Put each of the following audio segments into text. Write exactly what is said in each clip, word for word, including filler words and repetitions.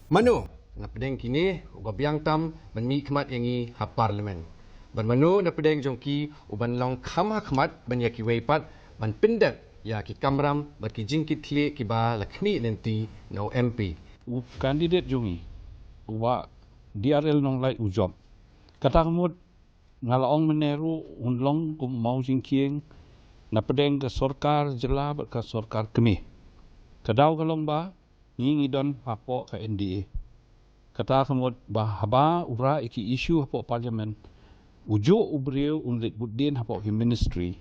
Mano na pdeng kine uba biang tam ban mih khmat ïa ngi ha Parliament? Bad mano na pdeng jong ki uban long kham ha khmat ban ïa kiwei pat ban pyndep ïa ki kamram bad ki jingkitkhlieh kiba la khmih lynti na u M P? U candidate jong ngi, u Bah D R L Nonglait u jop. Kata ka mut nga la ong mynne ruh un long kum u maw jingkieng na pdeng ka sorkar jylla bad ka sorkar kmie. Ka daw ka long ba ngi ngi don hapoh ka N D A. Kata ka mut ba haba u rah ïa ki issue hapoh Parliament, u juh u briew un leit bud dien hapoh ki ministry.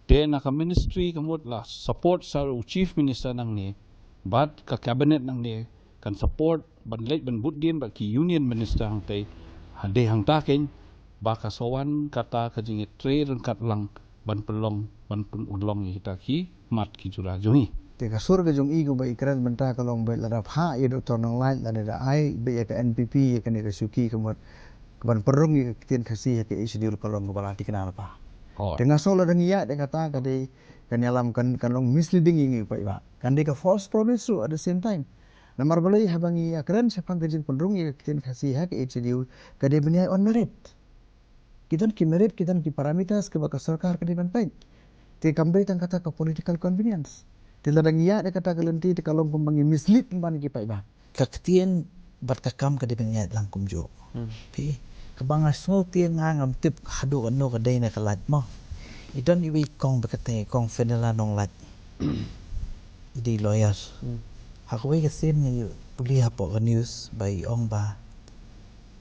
Te na ka ministry ka mut la support sa u Chief Minister nangne bad ka cabinet nangne kan support ban leit ban bud dien bad ki Union Minister hangtei. Hadei hangta keiñ ba ka sa wan kata ka jingïatrei ryngkat lang ban pynlong, ban pynurlong ïa kita ki mat ki jura jong ngi. Te ka sur ka jong i kaba i kren mynta ka long ba lada phah ïa Doctor Nonglait lane da ai ba ïa ka N P P ïa kane ka shuki ka mut ban pynrung ïa ka ktien Khasi ha ka Eighth Schedule ka long kaba la thikna lypa. Oh. Te nga sngew lada ngi ïaid ïa kata ka dei kan ïalam kan, kan long misleading ïa ngi paidbah. Kan dei ka false promise ruh at the same time. Namar balei? Haba ngi ïakren shaphang ka jingpynrung ïa ka ktien Khasi ha ka Eighth Schedule ka dei ban ïaid on merit. Ki don ki merit, ki don ki parameters kiba ka sorkar ka dei ban peit. Te kam dei tang kata ka political convenience. Te lada ngi ïaid ïa kata ka lynti te ka long kumba ngi mislead kumba ngi paidbah. Ka ktien bad ka kam ka dei ban ïaid lang kumjuh. Hmm. Phi, kaba nga sngew te nga ngam tip haduh katno ka dei na ka lait mo. I don iwei i kong ba kyrteng i Kong Fenella Nonglait. I dei lawyer. Hmm. Ha kawei ka sien nga ïoh pule hapoh ka news ba i ong ba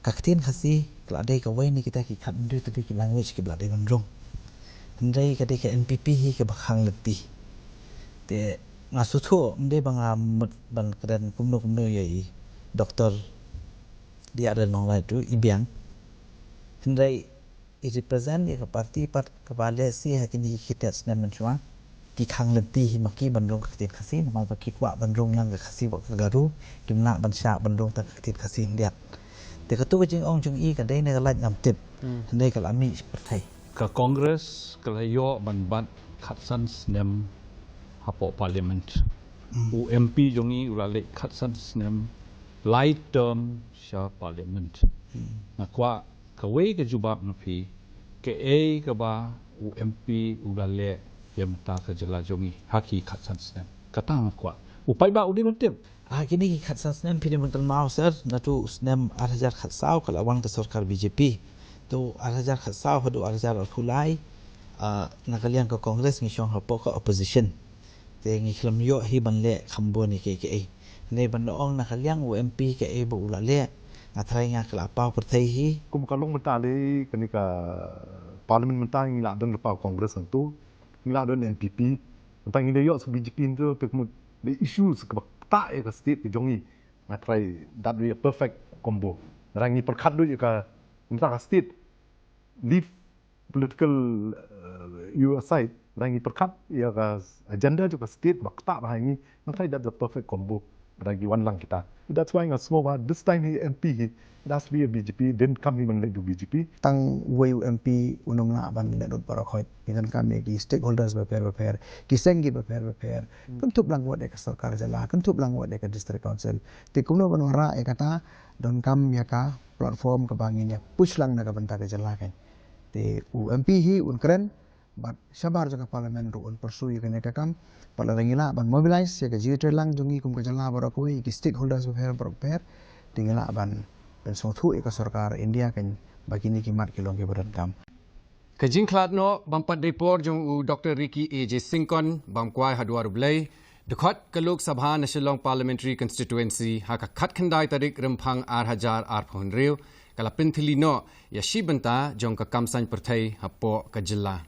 ka ktien Khasi ka la dei kawei na kita ki khathynriew tylli ki language kiba la dei ban rung. Hynrei ka dei ka N P P hi kaba khang lynti. Te nga sngewthuh ym dei ba nga mut ban kren kumno kumno ïa i Doctor D R L Nonglait ruh i biang. Hynrei i represent ïa ka party pat kaba lehse ha kine ki khyndai snem mynshuwa ki khang lynti hi ma ki ban rung ka ktien Khasi, namar ba ki kwah ban rung lang ka Khasi bad ka Garo, kim lah ban shah ban rung tang ka ktien Khasi khyndiat. Te katu ka jingong jong i ka dei ne ka lait ngam tip. Hmm. Hynrei ka la mih pyrthei. Ka Congress ka la ïoh ban bat khatsan snem hapoh Parliament. Hmm. U M P jong i u la leit khatsan snem, lai term sha Parliament. Hmm. Nga kwah kawei ka jubab na phi, kaei kaba u M P u la leh ïa mynta ka jylla jong i ha ki khatsan snem? Kata nga kwah u paidbah u dei ban tip. Ah, kine ki khatsan snem phi dei ban kynmaw sir, naduh u snem ar hajar khatsaw ka la wan ka sorkar B J P. To ar hajar khatsaw haduh ar hajar arphew lai, ah, na ka liang ka Congress ngi shong hapoh ka opposition. Te ngi khlem ïoh hi ban leh kham bun ïa kiei kiei. Hynrei ban da ong na ka liang u M P kaei ba u la leh, nga tharai nga ka la paw pyrthei hi. Kum ka long mynta lei kane ka Parliament mynta ngi la don lypa u Congress hangto, ngi la don N P P. Mynta ngi la ïoh sa B J P hangto, te ka mut the issues kaba ktah ïa ka state ka jong ngi. Nga tharai that will be a perfect combo. Lada ngi pyrkhat lut ïa ka, mynta ka state, leave political, uh, issue aside, lada ngi pyrkhat ïa ka agenda jong ka state ba ktah ba ha ngi, nga tharai that's the perfect combo. Lada ngi wan lang kita. That's why nga sngew ba this time hi M P hi, it has to be a B J P, dei kam hi ban leit da u B J P. Tang uwei u M P um lah ban leit lut baroh khoit. Ngi donkam ïa ki stakeholders bapher bapher, ki seng ki bapher bapher. Hmm. Kynthup lang wat ïa ka sorkar jylla, kynthup lang wat ïa ka district council. Te kumno ban wanrah ïa kata, donkam ïa ka platform kaba ngin ïa push lang na ka bynta ka jylla kan. Te u M P hi un kren, bad shabar jong ka Parliament ruh un pursue ïa kane ka kam. Bad lada ngi lah ban mobilize ïa ka jingïatreilang jong ngi kum ka jylla baroh kawei, ki stakeholders bapher baroh bapher, te ngi lah ban pynsngewthuh ïa ka sorkar India kan ba kine ki mat ki long kiba donkam. Ka jingkhlad noh bym pat dei por jong u Doctor Ricky A J Syngkon bam kwai ha duwar U Blei. Dkhot ka Lok Sabha na Shillong Parliamentary Constituency ha ka khatkhyndai tarik Rymphang ar hajar arphew hynriew ka la pynthylli noh ïa shi bynta jong ka kam saiñ pyrthei hapoh ka jylla.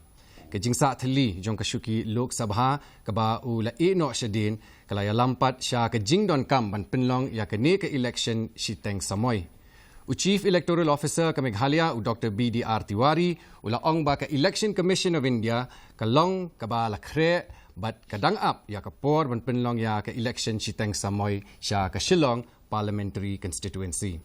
Ka jingsah thylli jong ka shuki Lok Sabha kaba u la ïeh noh shadien ka la ïalam pat sha ka jingdonkam ban pynlong ïa kane ka election shiteng samoi. U Chief Electoral Officer ka Meghalaya, u Doctor B D R Tiwari, u la ong ba ka Election Commission of India ka long kaba la khreh bad ka dang ap ïa ka por ban pynlong ïa ka election shiteng samoi sha ka Shillong Parliamentary Constituency.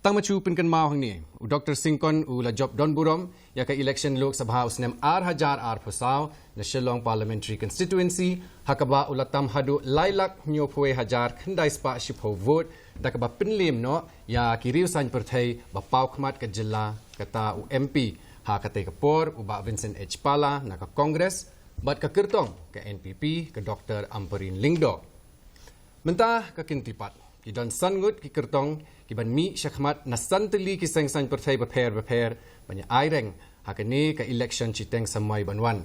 Tang ma shu pynkynmaw hangne, u Doctor Syngkon u la jop don burom ïa ka election Lok Sabha u snem ar hajar arphew saw na Shillong Parliamentary Constituency, ha kaba u la tam haduh lai lak hynñiewphew wei hajar khyndai spah shiphew vote, da kaba pynliem noh ïa ki riewsaiñ pyrthei ba paw khmat ka jylla, kata u M P ha katei ka por u Bah Vincent H Pala na ka Congress, bad ka kyrtong ka N P P, ka Doctor Ampareen Lyngdoh. Mynta ka kynti pat, ki don san ngut ki kyrtong ki ban mih shakhmat na san tylli ki seng saiñ pyrthei bapher bapher ban ïa aireng ha kane ka election shiteng samoi ban wan.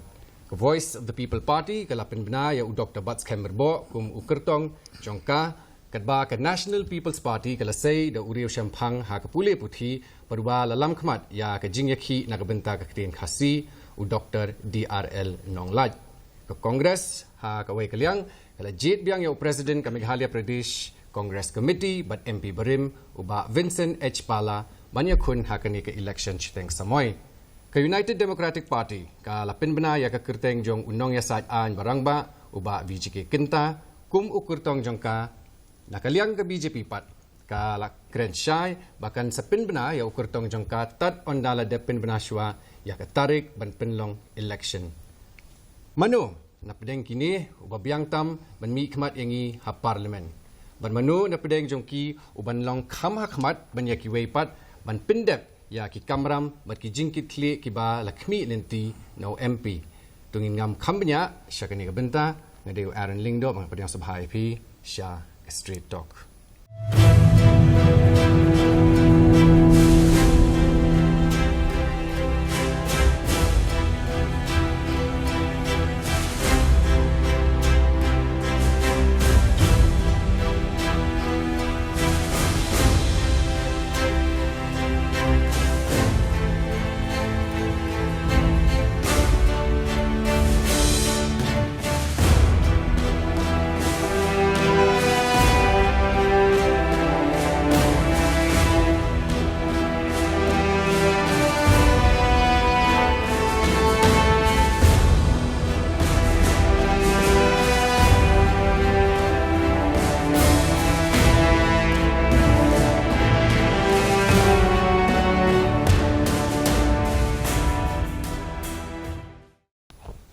Ka Voice of the People Party ka la pynbna ïa u Doctor Batskhem Myrboh kum u kyrtong jong ka, katba ka National People's Party ka la sei da u riewshemphang ha ka pule puthi, bad uba la lam khmat ïa ka jingïakhih na ka bynta ka ktien Khasi, u Doctor D R L Nonglait. Ka Congress ha kawei ka liang ka la jied biang ïa u President ka Meghalaya Pradesh Congress Committee bad M P barim u Bah Vincent H Pala ban ïakhun ha kane ka election shiteng samoi. Ka United Democratic Party ka la pynbna ïa ka kyrteng jong u nongïasaid aiñ ba rangbah u Bah V G K Kynta kum u kyrtong jong ka. Na ka liang ka B J P pat ka la kren shai ba kan sa pynbna ïa u kyrtong jong ka tad ynda la dep pynbna shuwa ïa ka tarik ban pynlong election. Mano na pdeng kine uba biang tam ban mih khmat ïa ngi ha Parliament? Bad mano na pdeng jong ki uban long kham ha khmat ban ïa kiwei pat ban pyndep ïa ki kamram bad ki jingkitkhlieh kiba la khmih lynti na u M P? To ngin ngam kham bniah sha kane ka bynta, nga dei u Aaron Lyngdoh, ba nga pdiang sngewbha ïa phi sha ka Straight Talk.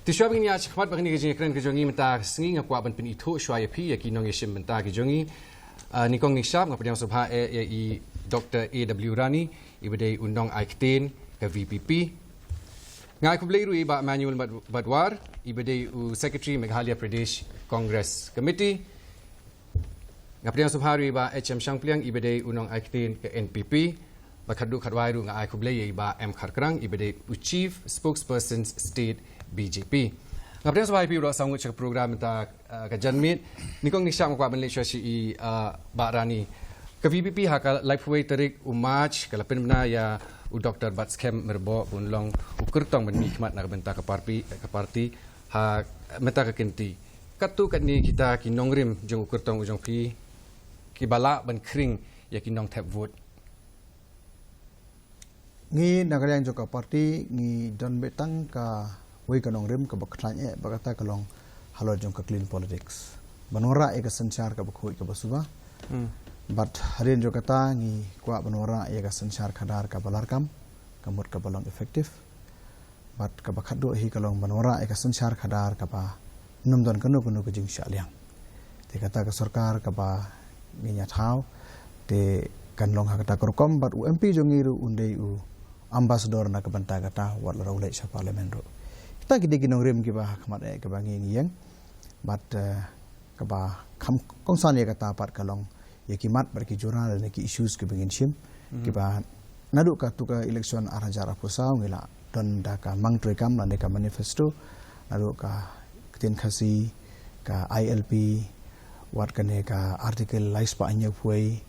Te shuwa ba ngin ïa shakhmat bad kane ka jingïakren ka jong ngi mynta ka sngi, nga kwah ban pynithuh shuwa ïa phi ïa ki nongïashim bynta ki jong ngi. Ah, nyngkong nyngshap nga pdiang sngewbha eh ïa i Doctor A W Rani, iba dei u nongai ktien ka V P P. Nga ai khublei ruh ïa i Bah Manuel Mad-, Badwar, iba dei u Secretary Meghalaya Pradesh Congress Committee. Nga pdiang sngewbha ruh ïa i Bah H M Shangpliang, iba dei u nongai ktien ka N P P. Bad khatduh khatwai ruh nga ai khublei ïa i Bah M Kharkrang, iba dei u Chief Spokesperson State B J P. Nga pdiang sngewbha ïa phi baroh saw ngut sha ka program mynta, eh, ka janmiet. Nyngkong nyngshap nga kwah ban leit shuwa sha i, eh, Bah Rani. Ka V P P ha ka laiphew wei tarik u March ka la pynbna ïa u Doctor Batskhem Myrboh ban long u kyrtong ban mih khmat na ka bynta ka party, ka party ha mynta ka kynti. Katto katne kita ki nongrim jong u kyrtong u jong phi kiba lah ban khring ïa ki nongthep vote? Ngi na ka liang jong ka party ngi don beit tang kawei ka nongrim kaba khlaiñ eh, ba kata ka long halor jong ka clean politics. Ban wanrah ïa ka synshar kaba khuid kaba suba. Hmm. Bad hadien jong kata ngi kwah ban wanrah ïa ka synshar khadar kaba larkam, ka mut kaba long effective. Bad kaba khatduh hi ka long ban wanrah ïa ka synshar khadar kaba ym don kano kano ka jingshah liang. Te kata ka sorkar kaba ngin ïa thaw te kan long ha kata ka rukom, bad u M P jong ngi ruh un dei u ambassador na ka bynta kata wat la u leit sha Parliament ruh. Kita ki dei ki nongrim kiba ha khmat eh kaba ngi ngi ïeng. Bad, eh, kaba kham kongsan ïa kata pat ka long ïa ki mat bad ki jura lane ki issues kiba ngin shim. Mhm. Kiba naduh katto ka election ar hajar arphew saw ngi la don da ka mang treikam lane ka manifesto, naduh ka ktien Khasi, ka I L P, wat kane ka Article lai spah hynñiewphew wei,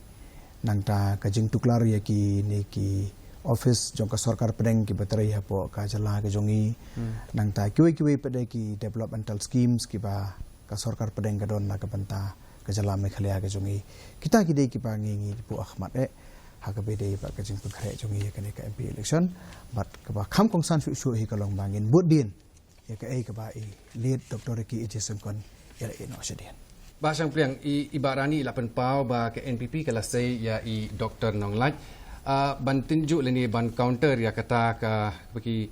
nangta ka jingtuklar ïa kine ki office jong ka sorkar pdeng kiba trei hapoh ka jylla ka jong ngi. Hmm. Nangta kiwei kiwei pat de ki developmental schemes kiba ka sorkar pdeng ka don na ka bynta ka jylla Meghalaya ka jong ngi. Kita ki dei kiba ngi ngi buh ha khmat eh ha kaba ïadei bad ka jingpynkhreh jong ngi ïa kane ka M P election. Bad kaba kham kongsan shuh shuh hi ka long ba ngin bud dien ïa kaei kaba i late Doctor Ricky A J Syngkon i la ïeh noh shadien. Bah Shangpliang, i, i Bah Rani i la pynpaw ba ka N P P ka la sei ïa i Doctor Nonglait. Ah, ban tynjuh lane ban counter ïa kata ka, ba ki,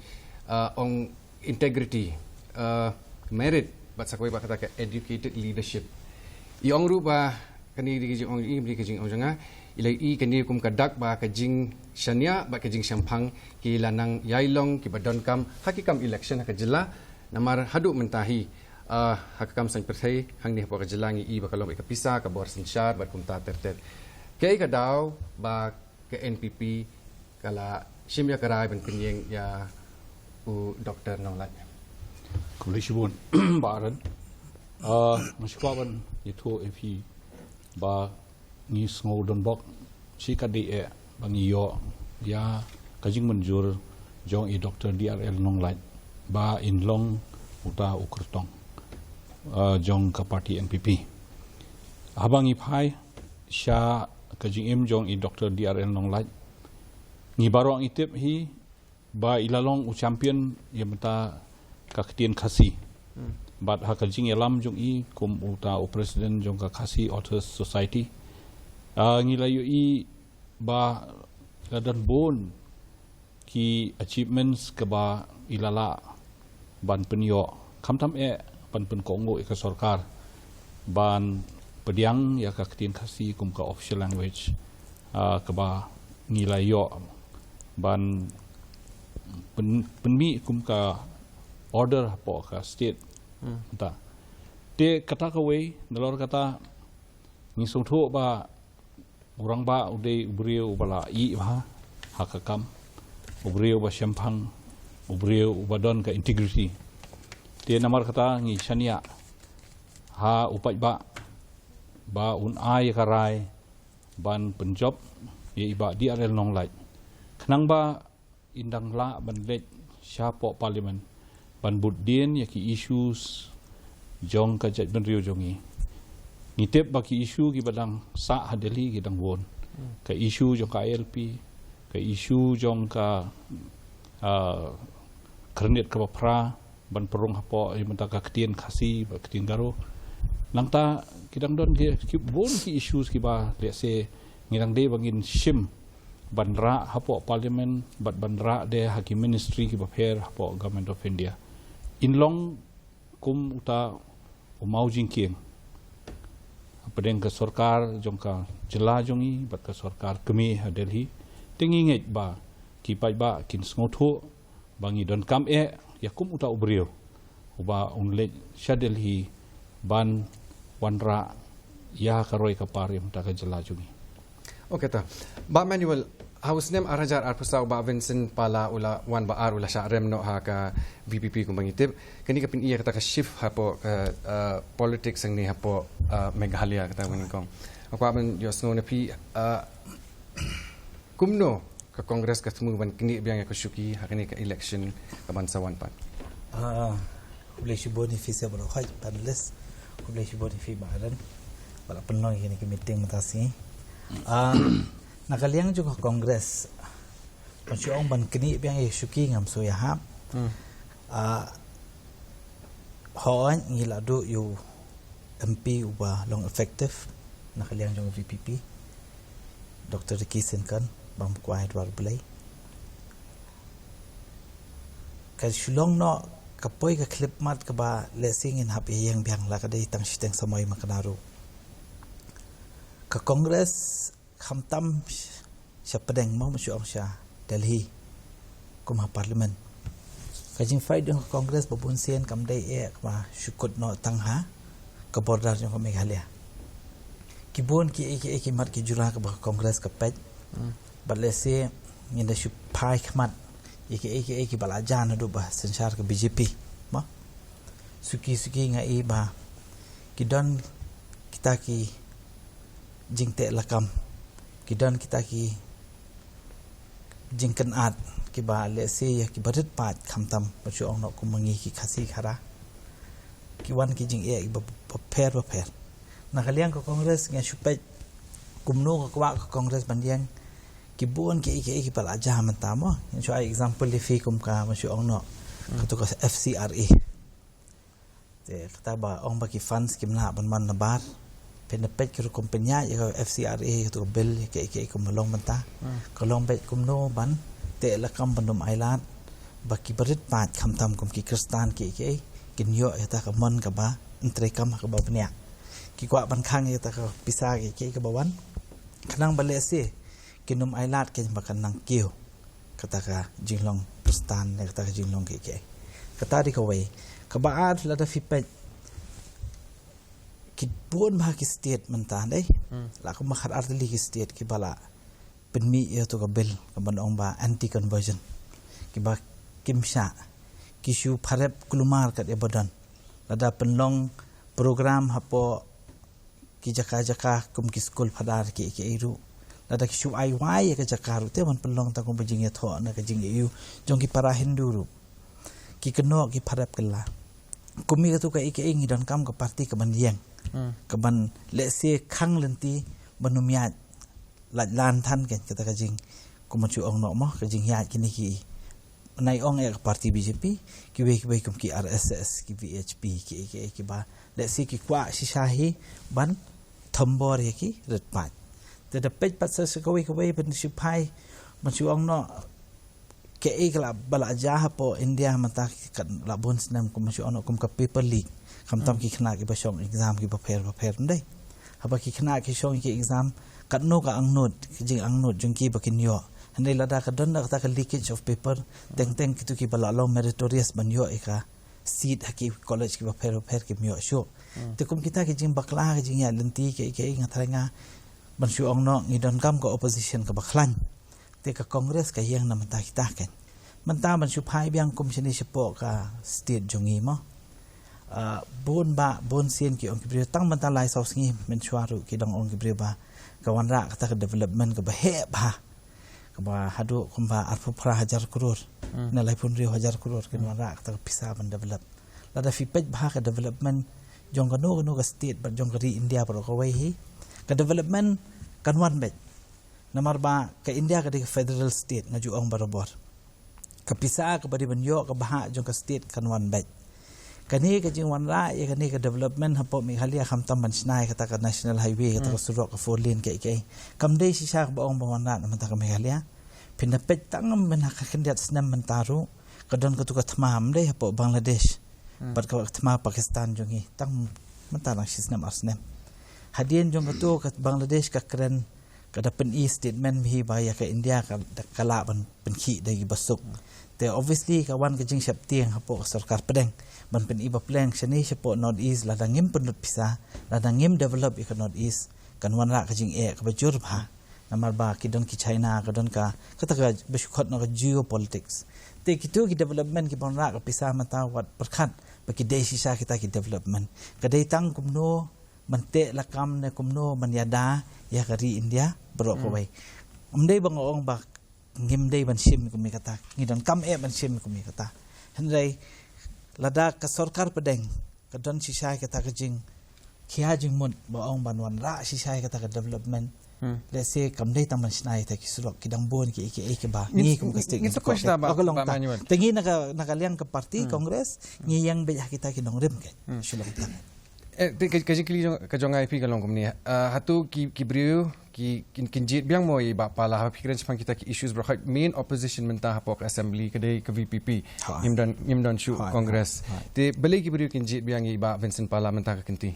ah, ong integrity, ah, merit, bad sa kawei bad kata ka educated leadership. I ong ruh ba kane ka dei ka jingong, i dei ka jingong jong nga, i la i kane kum ka dak ba ka jingshaniah bad ka jingshemphang ki la nang ïai long kiba donkam ha ki kam election ha ka jylla. Namar haduh mynta hi, ah, ha ka kam saiñ pyrthei hangne hapoh ka jylla ngi i ba ka long bad ka pisa, ka bor synshar bad kumta ter ter. Kaei ka daw ba ka N P P ka la shim ïa ka rai ban pynïeng ïa u Doktor Nonglait? Khublei shibun Bah Aaron. Ah, nga sngewbha ban ïathuh ïa phi ba ngi sngew donbok shi katdei eh ba ngi ïoh ïa ka jingmynjur jong i Doktor D R L Nonglait ba in long uta u kyrtong, ah, jong ka party N P P. Haba ngi phai sha ka jingim jong i Doktor D R L Nonglait, ngi baroh ngi tip hi ba i la long u champion ïa mynta ka ktien Khasi. Hmm. Bad ha ka jingïalam jong i kum uta u president jong ka Khasi Authors Society, ah, ngi la ïohi ba la don bun ki achievements kaba i la lah ban pynïoh, khamtam eh ban pynkohnguh ïa ka sorkar ban pdiang ïa ka ktien Khasi kum ka official language, ah, kaba ngi la ïoh ban pyn-, pynmih kum ka order hapoh ka state. Hmm. Ta. Te kata kawei, nalor kata, ngi sngewthuh ba u rangbah u dei u briew uba la ïeh bha ha ka kam, u briew uba shemphang, u briew uba don ka integrity. Te namar kata ngi shaniah ha u paidbah ba un ai ka rai ban pynjop ïa i Bah D R L Nonglait, khnang ba in dang lah ban leit shapoh parliament ban bud dien ïa ki issues jong ka jaitbynriew jong ngi. Ngi tip ba ki issue kiba dang sah ha Delhi ki dang bun. Hmm. Ka issue jong ka I L P, ka issue jong ka, ah, khyrnit kaba phra ban pynrung hapoh ïa mynta ka ktien Khasi bad ktien Garo. Nangta ki dang don ki, ki bun ki issues kiba lehse ngi dang dei ba ngin shim ban rah hapoh parliament bad ban rah de ha ki ministry kiba pher hapoh Government of India. In long kum uta u maw jingkieng hapdeng ka sorkar jong ka jylla jong ngi bad ka sorkar kmie ha Delhi. Te ngi ngeit ba ki paidbah kin sngewthuh ba ngi donkam eh ïa kum uta u briew uba un leit sha Delhi ban wanrah ïa ka roi ka par ïa mynta ka jylla jong ngi. Okay ta. Bah Manuel, ha u snem ar hajar arphew saw Bah Vincent Pala u la wan ba ar u la shah rem noh ha ka V P P kumba ngi tip. Kane ka pyni ïa kata ka shift hapoh ka, eh, politics hangne hapoh, eh, Meghalaya kata ba nyngkong. Nga kwah ban ïohsngew na phi, eh, kumno ka Congress ka thmu ban knieh biang ïa ka shuki ha kane ka election kaban sa wan pat? Ah, khublei shibun ïa phi seh baroh, hai panelist. Khublei shibun ïa phi Bah Aaron ba la pynlong ïa kane ka meeting mynta sngi. Ah, na ka liang jong ka Congress, ban shu ong ban knieh biang ïa ka shuki ngam shu ïahap. Hmm. Ah, hooid ngi la duh ïa u M P uba long effective na ka liang jong ka V P P, Doktor Ricky Syngkon, bam kwai dwar Blei. Ka shu long noh ka poi ka khyllipmat kaba lehse ngin hap ïeng biang la ka dei tang shiteng samoi ma ka na ruh. Ka Congress khamtam sha pdeng mo, ma shu ong sha Delhi kum ha parliament. Ka jingfight jong ka Congress ba bun sien kam dei eh kaba shu kut noh tang ha ka border jong ka Meghalaya. Ki bun kiei kiei ki mat ki jura kaba ka Congress ka peit. Hmm. Bad lehse ngin da shu phai khmat ïa kiei kiei kiba la jan haduh ba synshar ka B J P mo. Suki suki nga i ba ki don kita ki jingteh lakam, ki don kita ki jingkynad kiba lehse ïa kiba rit paid khamtam, ba shu ong noh kum ma ngi ki Khasi Khara. Ki wan ki jingeh kiba bapher bapher. Na ka liang ka Congress nga shu peit kumno ka kwah ka Congress ban ïeng. Ki bun kiei kiei kiba la jia mynta mo. Ngan shu ai example ïa phi kum ka, ma shu ong noh, hmm, kato ka F C R A. Te kata ba ong ba ki funds kim lah ban man nabar. Pynpeit ki rukom pynïaid ïa ka F C R A, ïa ka bill, ïa ka, ïa ka, kum long mynta. Ka long beit kumno ban teh lakam ban ym ailad ba ki barit paid khamtam kum ki Khristan ki, ki, kin ïoh ïa kata ka mon kaba ntreikam ha kaba bniah. Ki kwah ban khang ïa kata ka pisa ki, ki, kaba wan. Khnang ba lehse kin ym ailad kein ba kan nang kiew kata ka jinglong Khristan ne kata ka jinglong ki, ki. Kata dei kawei. Kaba ar, lada phi peit, ki bun bha ki state mynta dei. La kumba khat ar tylli ki state kiba la pynmih ïa katu ka bill kaban ong ba anti conversion. Kiba kim shah, ki shu pharep kulmar kat ïa ba don. Lada pynlong program hapoh ki jaka jaka kum ki skul phadar ki, ki ei ruh. Lada ki shu ai wai ïa ka jaka ruh te ban pynlong tang kum ba jingïathoh na ka jingïohi jong ki para Hindu ruh. Ki kynnoh ki pharep kylla. Kum ïa katu ka, ïa ka, ngi donkam ka party kaban ïeng. Kaban lehse khang lynti ban ym ïaid lait lan than kein kata ka jing, kum ban shu ong noh mo, ka jingïaid kine ki, nai ong ïa ka party B J P, kiwei kiwei kum ki R S S, ki V H P, ki, ki, kiba lehse ki kwah shisha hi ban thombor ïa ki rit paid. Te da peit pat sa, sa kawei kawei ban shu phai ban shu ong noh, kaei ka la ba la jia hapoh India mynta kat la bun snem, kum shu ong noh kum ka paper leak. Khamtam ki khynnah kiba shong exam kiba pher ba pher, ymdei? Haba ki khynnah ki shong ki exam, katno ka angnud, ka jingangnud jong ki ba kin ïoh? Hynrei lada ka don da kata ka leakage of paper, teng teng kitu kiba la long meritorious ban ïoh ïa ka seat ha ki college kiba pher ba pher kim ïoh shuh. Te kum kita ki jingbakla, ki jingïaid lynti, ki, ki, nga tharai nga ban shu ong noh, ngi donkam ka opposition kaba khlaiñ. Te ka Congress ka ïeng na mynta kita kein. Mynta ban shu phai biang kum shane shapoh ka state jong ngi mo. Ah, bun bah, bun sien ki ong ki briew, tang mynta lai saw sngi mynshuwa ruh ki dang ong ki briew ba ka wanrah kata ka development kaba heh bha, kaba haduh kumba arphew phra hajar klur ne laiphew hynriew hajar klur kin wanrah kata ka pisa ban develop. Lada phi peit bha ka development jong kano kano ka state bad jong ka ri India baroh kawei hi, ka development kan wan beit. Namar ba ka India ka dei ka federal state, nga ju ong barabor. Ka pisa kaba dei ban ïoh ka bhah jong ka state kan wan beit. Kane ka jingwanrah ïa kane ka development hapoh Meghalaya, khamtam ban shna ïa kata ka national highway, kata ka surok ka four lane, ki, ki, kam dei shisha kaba ong ba wanrah na mynta ka Meghalaya. Phin da peit tang mynta ha ka khyndiat snem mynta ruh, ka don katu ka thma, ymdei, hapoh Bangladesh bad ka thma Pakistan jong ngi, tang mynta lang shi snem ar snem. Hadien jong katu ka Bangladesh ka kren, ka da pyni statement hi ba ïa ka India ka, ka lah ban pynkhih da kiba suk. Te obviously ka wan ka jingsheptieng hapoh ka sorkar pdeng ban pyni ba pleng shane shapoh North East, lada ngim pynlut pisa, lada ngim develop ïa ka North East, kan wanrah ka jingeh kaba jur bha. Namar ba ki don ki China, ka don ka, kata kaba shu khot noh ka geopolitics. Te kitu ki development kiba wanrah ka pisa mynta wat pyrkhat ba ki dei shisha kita ki development. Ka dei tang kumno ban teh lakam ne kumno ban ïada ïa ka ri India baroh kawei. Ym dei ba nga ong ba ngim dei ban shim kum ïa kata, ngi donkam eh ban shim kum ïa kata. Hynrei lada ka sorkar pdeng ka don shisha kata ka jingkhia jingmut ba ong ban wanrah shisha kata ka development, lehse kam dei tang ban shna ïa kita ki surok, ki dang bun ki, ki, kiba ngi kum ka state ngi suk suk suk suk. Te ngi na ka, na ka liang ka party Congress ngi ïeng beit ha kita ki nongrim kein. Shu long tang. Eh, te ka, ka jingkylli jong, ka jong nga ïa phi ka long kumne. Ah, hato ki, ki briew ki, kin, kin jied biang mo ïa i Bah Pala haba phi kren shaphang kita ki issues baroh, main opposition mynta hapoh ka assembly ka dei ka V P P. Ngim don, ngim don shuh Congress. Te balei ki briew kin jied biang ïa i Bah Vincent Pala mynta ka kynti?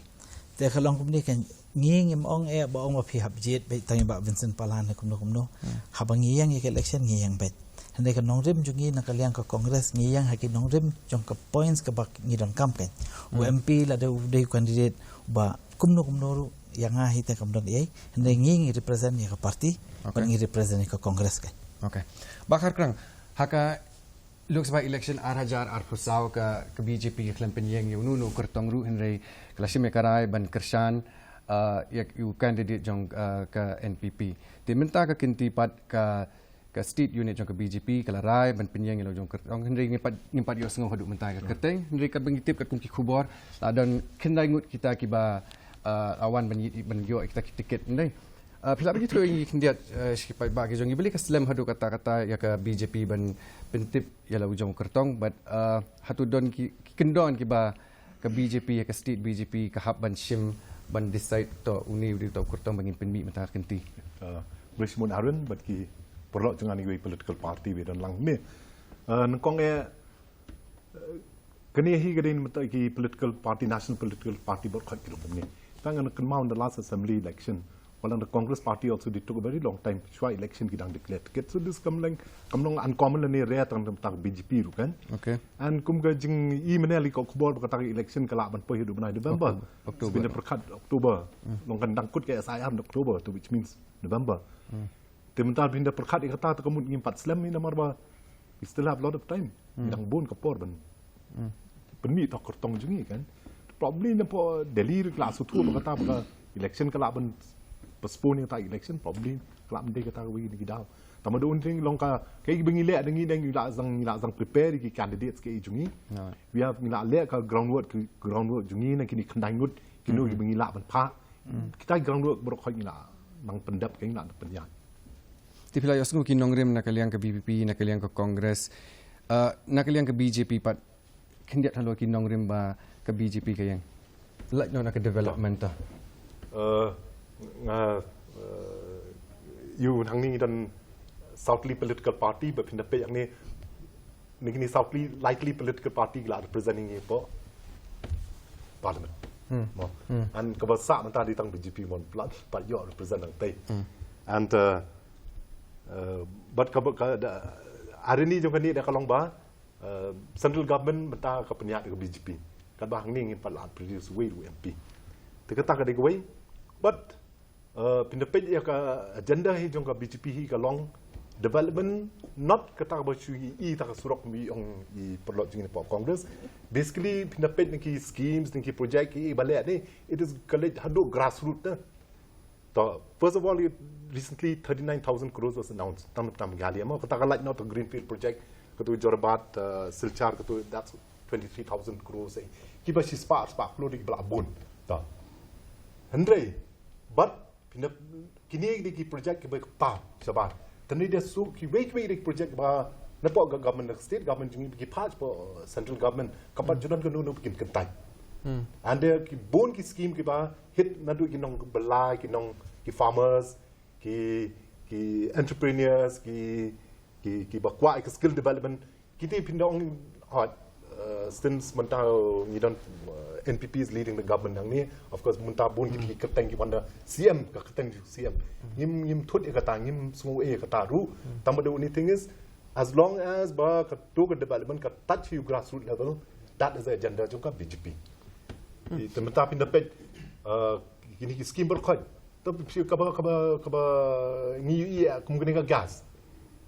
Te ka long kumne, ka ngi ngim ong eh ba ong ba phi hap jied beit tang ïa i Bah Vincent Pala ne kumno kumno. Haba ngi ïeng ïa ka election ngi ïeng beit. Hynrei ka nongrim jong ngi na ka liang ka Congress ngi ïeng ha ki nongrim jong ka points kaba ngi donkam kein. U M P lada u dei u candidate ba kumno kumno ruh, ïa nga hi te kam don ei. Hynrei ngi, ngi represent ïa ka party, bad ngi represent ïa ka Congress kein. Okay. Bah Kharkrang, ha ka Lok Sabha election ar hajar arphew saw ka, ka B J P ka khlem pynïeng ïa uno uno u kyrtong ruh, hynrei ka la shim ïa ka rai ban kyrshan, ah, ïa u candidate jong, ah, ka N P P. Te mynta ka kynti pat ka ka state unit jong ka B J P ka la rai ban pynïeng ïa la u jong u kyrtong, hynrei ngim pat, ngim pat ïohsngew haduh mynta ïa ka kyrteng, hynrei katba ngi tip katkum ki khubor la don khyndai ngut kita kiba, ah, la wan ban ï-, ban ïoh kita ki tiket, ymdei? Ah, phi lah ban ïathuh ïa ngi khyndiat, ah, sha ki paidbah ki jong ngi, balei ka slem haduh katta katta ïa ka B J P ban pyntip ïa la u jong u kyrtong, bad, ah, hato don ki, ki kyndon kiba ka B J P, ka state B J P ka hap ban shim, ban decide to uni u dei to kyrtong ba ngin pynmih mynta ka kynti. Blei shimon Aaron bad ki paralok jong ngi wei political party wei don lang ne. Nyngkong eh kane hi ka dei mynta ki political party, national political party bad khot ki rukom ne. Tang ngan kynmaw in the last assembly election, while the Congress party also they took a very long time shuwa election ki dang declare ticket. So this kam long kam long uncommon lane rare tang tang B J P ruh kan. Okay. And kum ka jing i mane li ko khubor ba kata ka election ka lah ban poi haduh bnai November. October. Pynda pyrkhat October. Long kan dang kut ka S I R October to which means November. Te mynta pynda pyrkhat ïa kata te ka mut ngim pat slem ïa namar ba we still have lot of time. Ngi dang bun ka por ban pynmih to kyrtong jong ngi kan. Probably na po Delhi ri la suthu ba kata ba election ka lah ban postpone ïa kata election probably ka lah ban dei kata ka wei ni ki daw. Tama da un thing long ka kai ba ngi leh da ngi dang ngi la zang ngi la zang prepare ki candidates ki jong ngi. We have ngi la leh ka groundwork ki groundwork jong ngi na kini khyndai ngut kino ki ba ngi la ban pha. Kita groundwork baroh khoi ngi la nang pyndep ka ngi la nang pynïaid. Te phi la ïohsngew ki nongrim na ka liang ka B P P, na ka liang ka Congress, na ka liang ka B J P pat khyndiat halor ki nongrim ba ka B J P ka ïeng. Lait noh na ka development ta. Nga ïu hangne ngi don southly political party ba pynda pei hangne ni kini southly likely political party la representing ngi po parliament. Mo. And kaba sah mynta di tang B J P mon plat pat ïoh represent ang tei. And but kaba ka irony jong kane da ka long ba central government mynta ka pynïaid ka B J P. Katba hangne ngin pat la produce wei ruh M P. Te kata ka dei kawei. But pynda peit ïa ka agenda hi jong ka B J P hi ka long development not kata ba shu i ta ka surok mi ong i paralok jong ngi na Congress. Basically pynda peit na ki schemes na ki project ki ba leh ni it is collect haduh grassroots na. To first of all recently thirty-nine thousand crores was announced. Tam tam gali mo kata ka lait not a greenfield project katu Jorabat Silchar katu that's twenty-three thousand crores eh. Ki ba shi spah spah klur ki ba la bun. To hynrei but pynda kini di ki project ki ba ta shabar tani dia su ki wei ki wei di project ba na po government state government jong ngi ki pha po central government ka pat junon ka nunu kin kentai. And ki bun ki scheme ki ba hit naduh ki nong belai ki nong ki farmers ki ki entrepreneurs ki ki ki ba kwah ki skill development. Kiti pynda ong hot since mynta ngi don N P P is leading the government hangne. Of course mynta bun kiti ki kyrteng ki wanda C M ka kyrteng C M ngim ngim thut ïa kata ngim sngew ïa kata ruh. Tang ba the only thing is as long as ba ka to ka development ka touch you grassroots level that is the agenda jong ka B J P. Te mynta pynda peit kini ki scheme berkhot. Tapi kaba kaba kaba ngi ïa kum kane ka gas.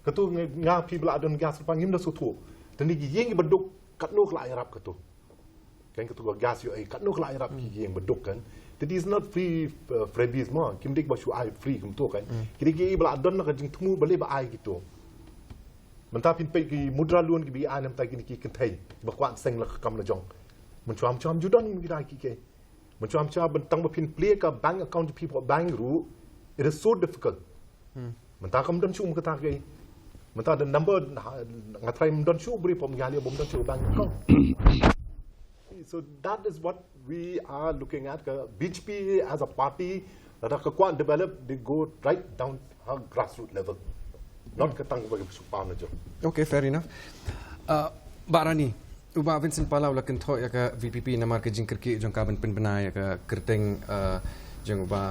Katu nga phi ba la don gas pa ngim da suthu. Tani ki ïing ba duk katno ka la ïarap katu. Kan katu ka gas ïoh ai katno ka la ïarap ki ïing ba duk kan. That is not free freebies mo. Kim dik ba shu ai free kum tu kan. Kini ki ba la don na ka jingthmu ba le ba ai kitu. Mynta phin peit ki mudra loan ki ba ai mynta kini ki kynthei ba kwah seng la ka kam la jong. Mynchuam chuam ju don ki da ki ke. Mynchuam chuam bentang ba phin plie ka bank account phi pok bank ruh. It is so difficult. Mynta kam don shu kata ke. Mynta the number nga trai don shu bri pom gali bom don shu bank account. So that is what we are looking at ka B J P as a party. Lada ka kwah develop they go right down ha grassroots level. Not ka tang ba ka shu pa na jong. Okay, fair enough. Barani uba Vincent Pala u la kynthoh ïa ka V P P namar ka jingkyrkieh jong ka ban pynbna ïa ka kyrteng jong uba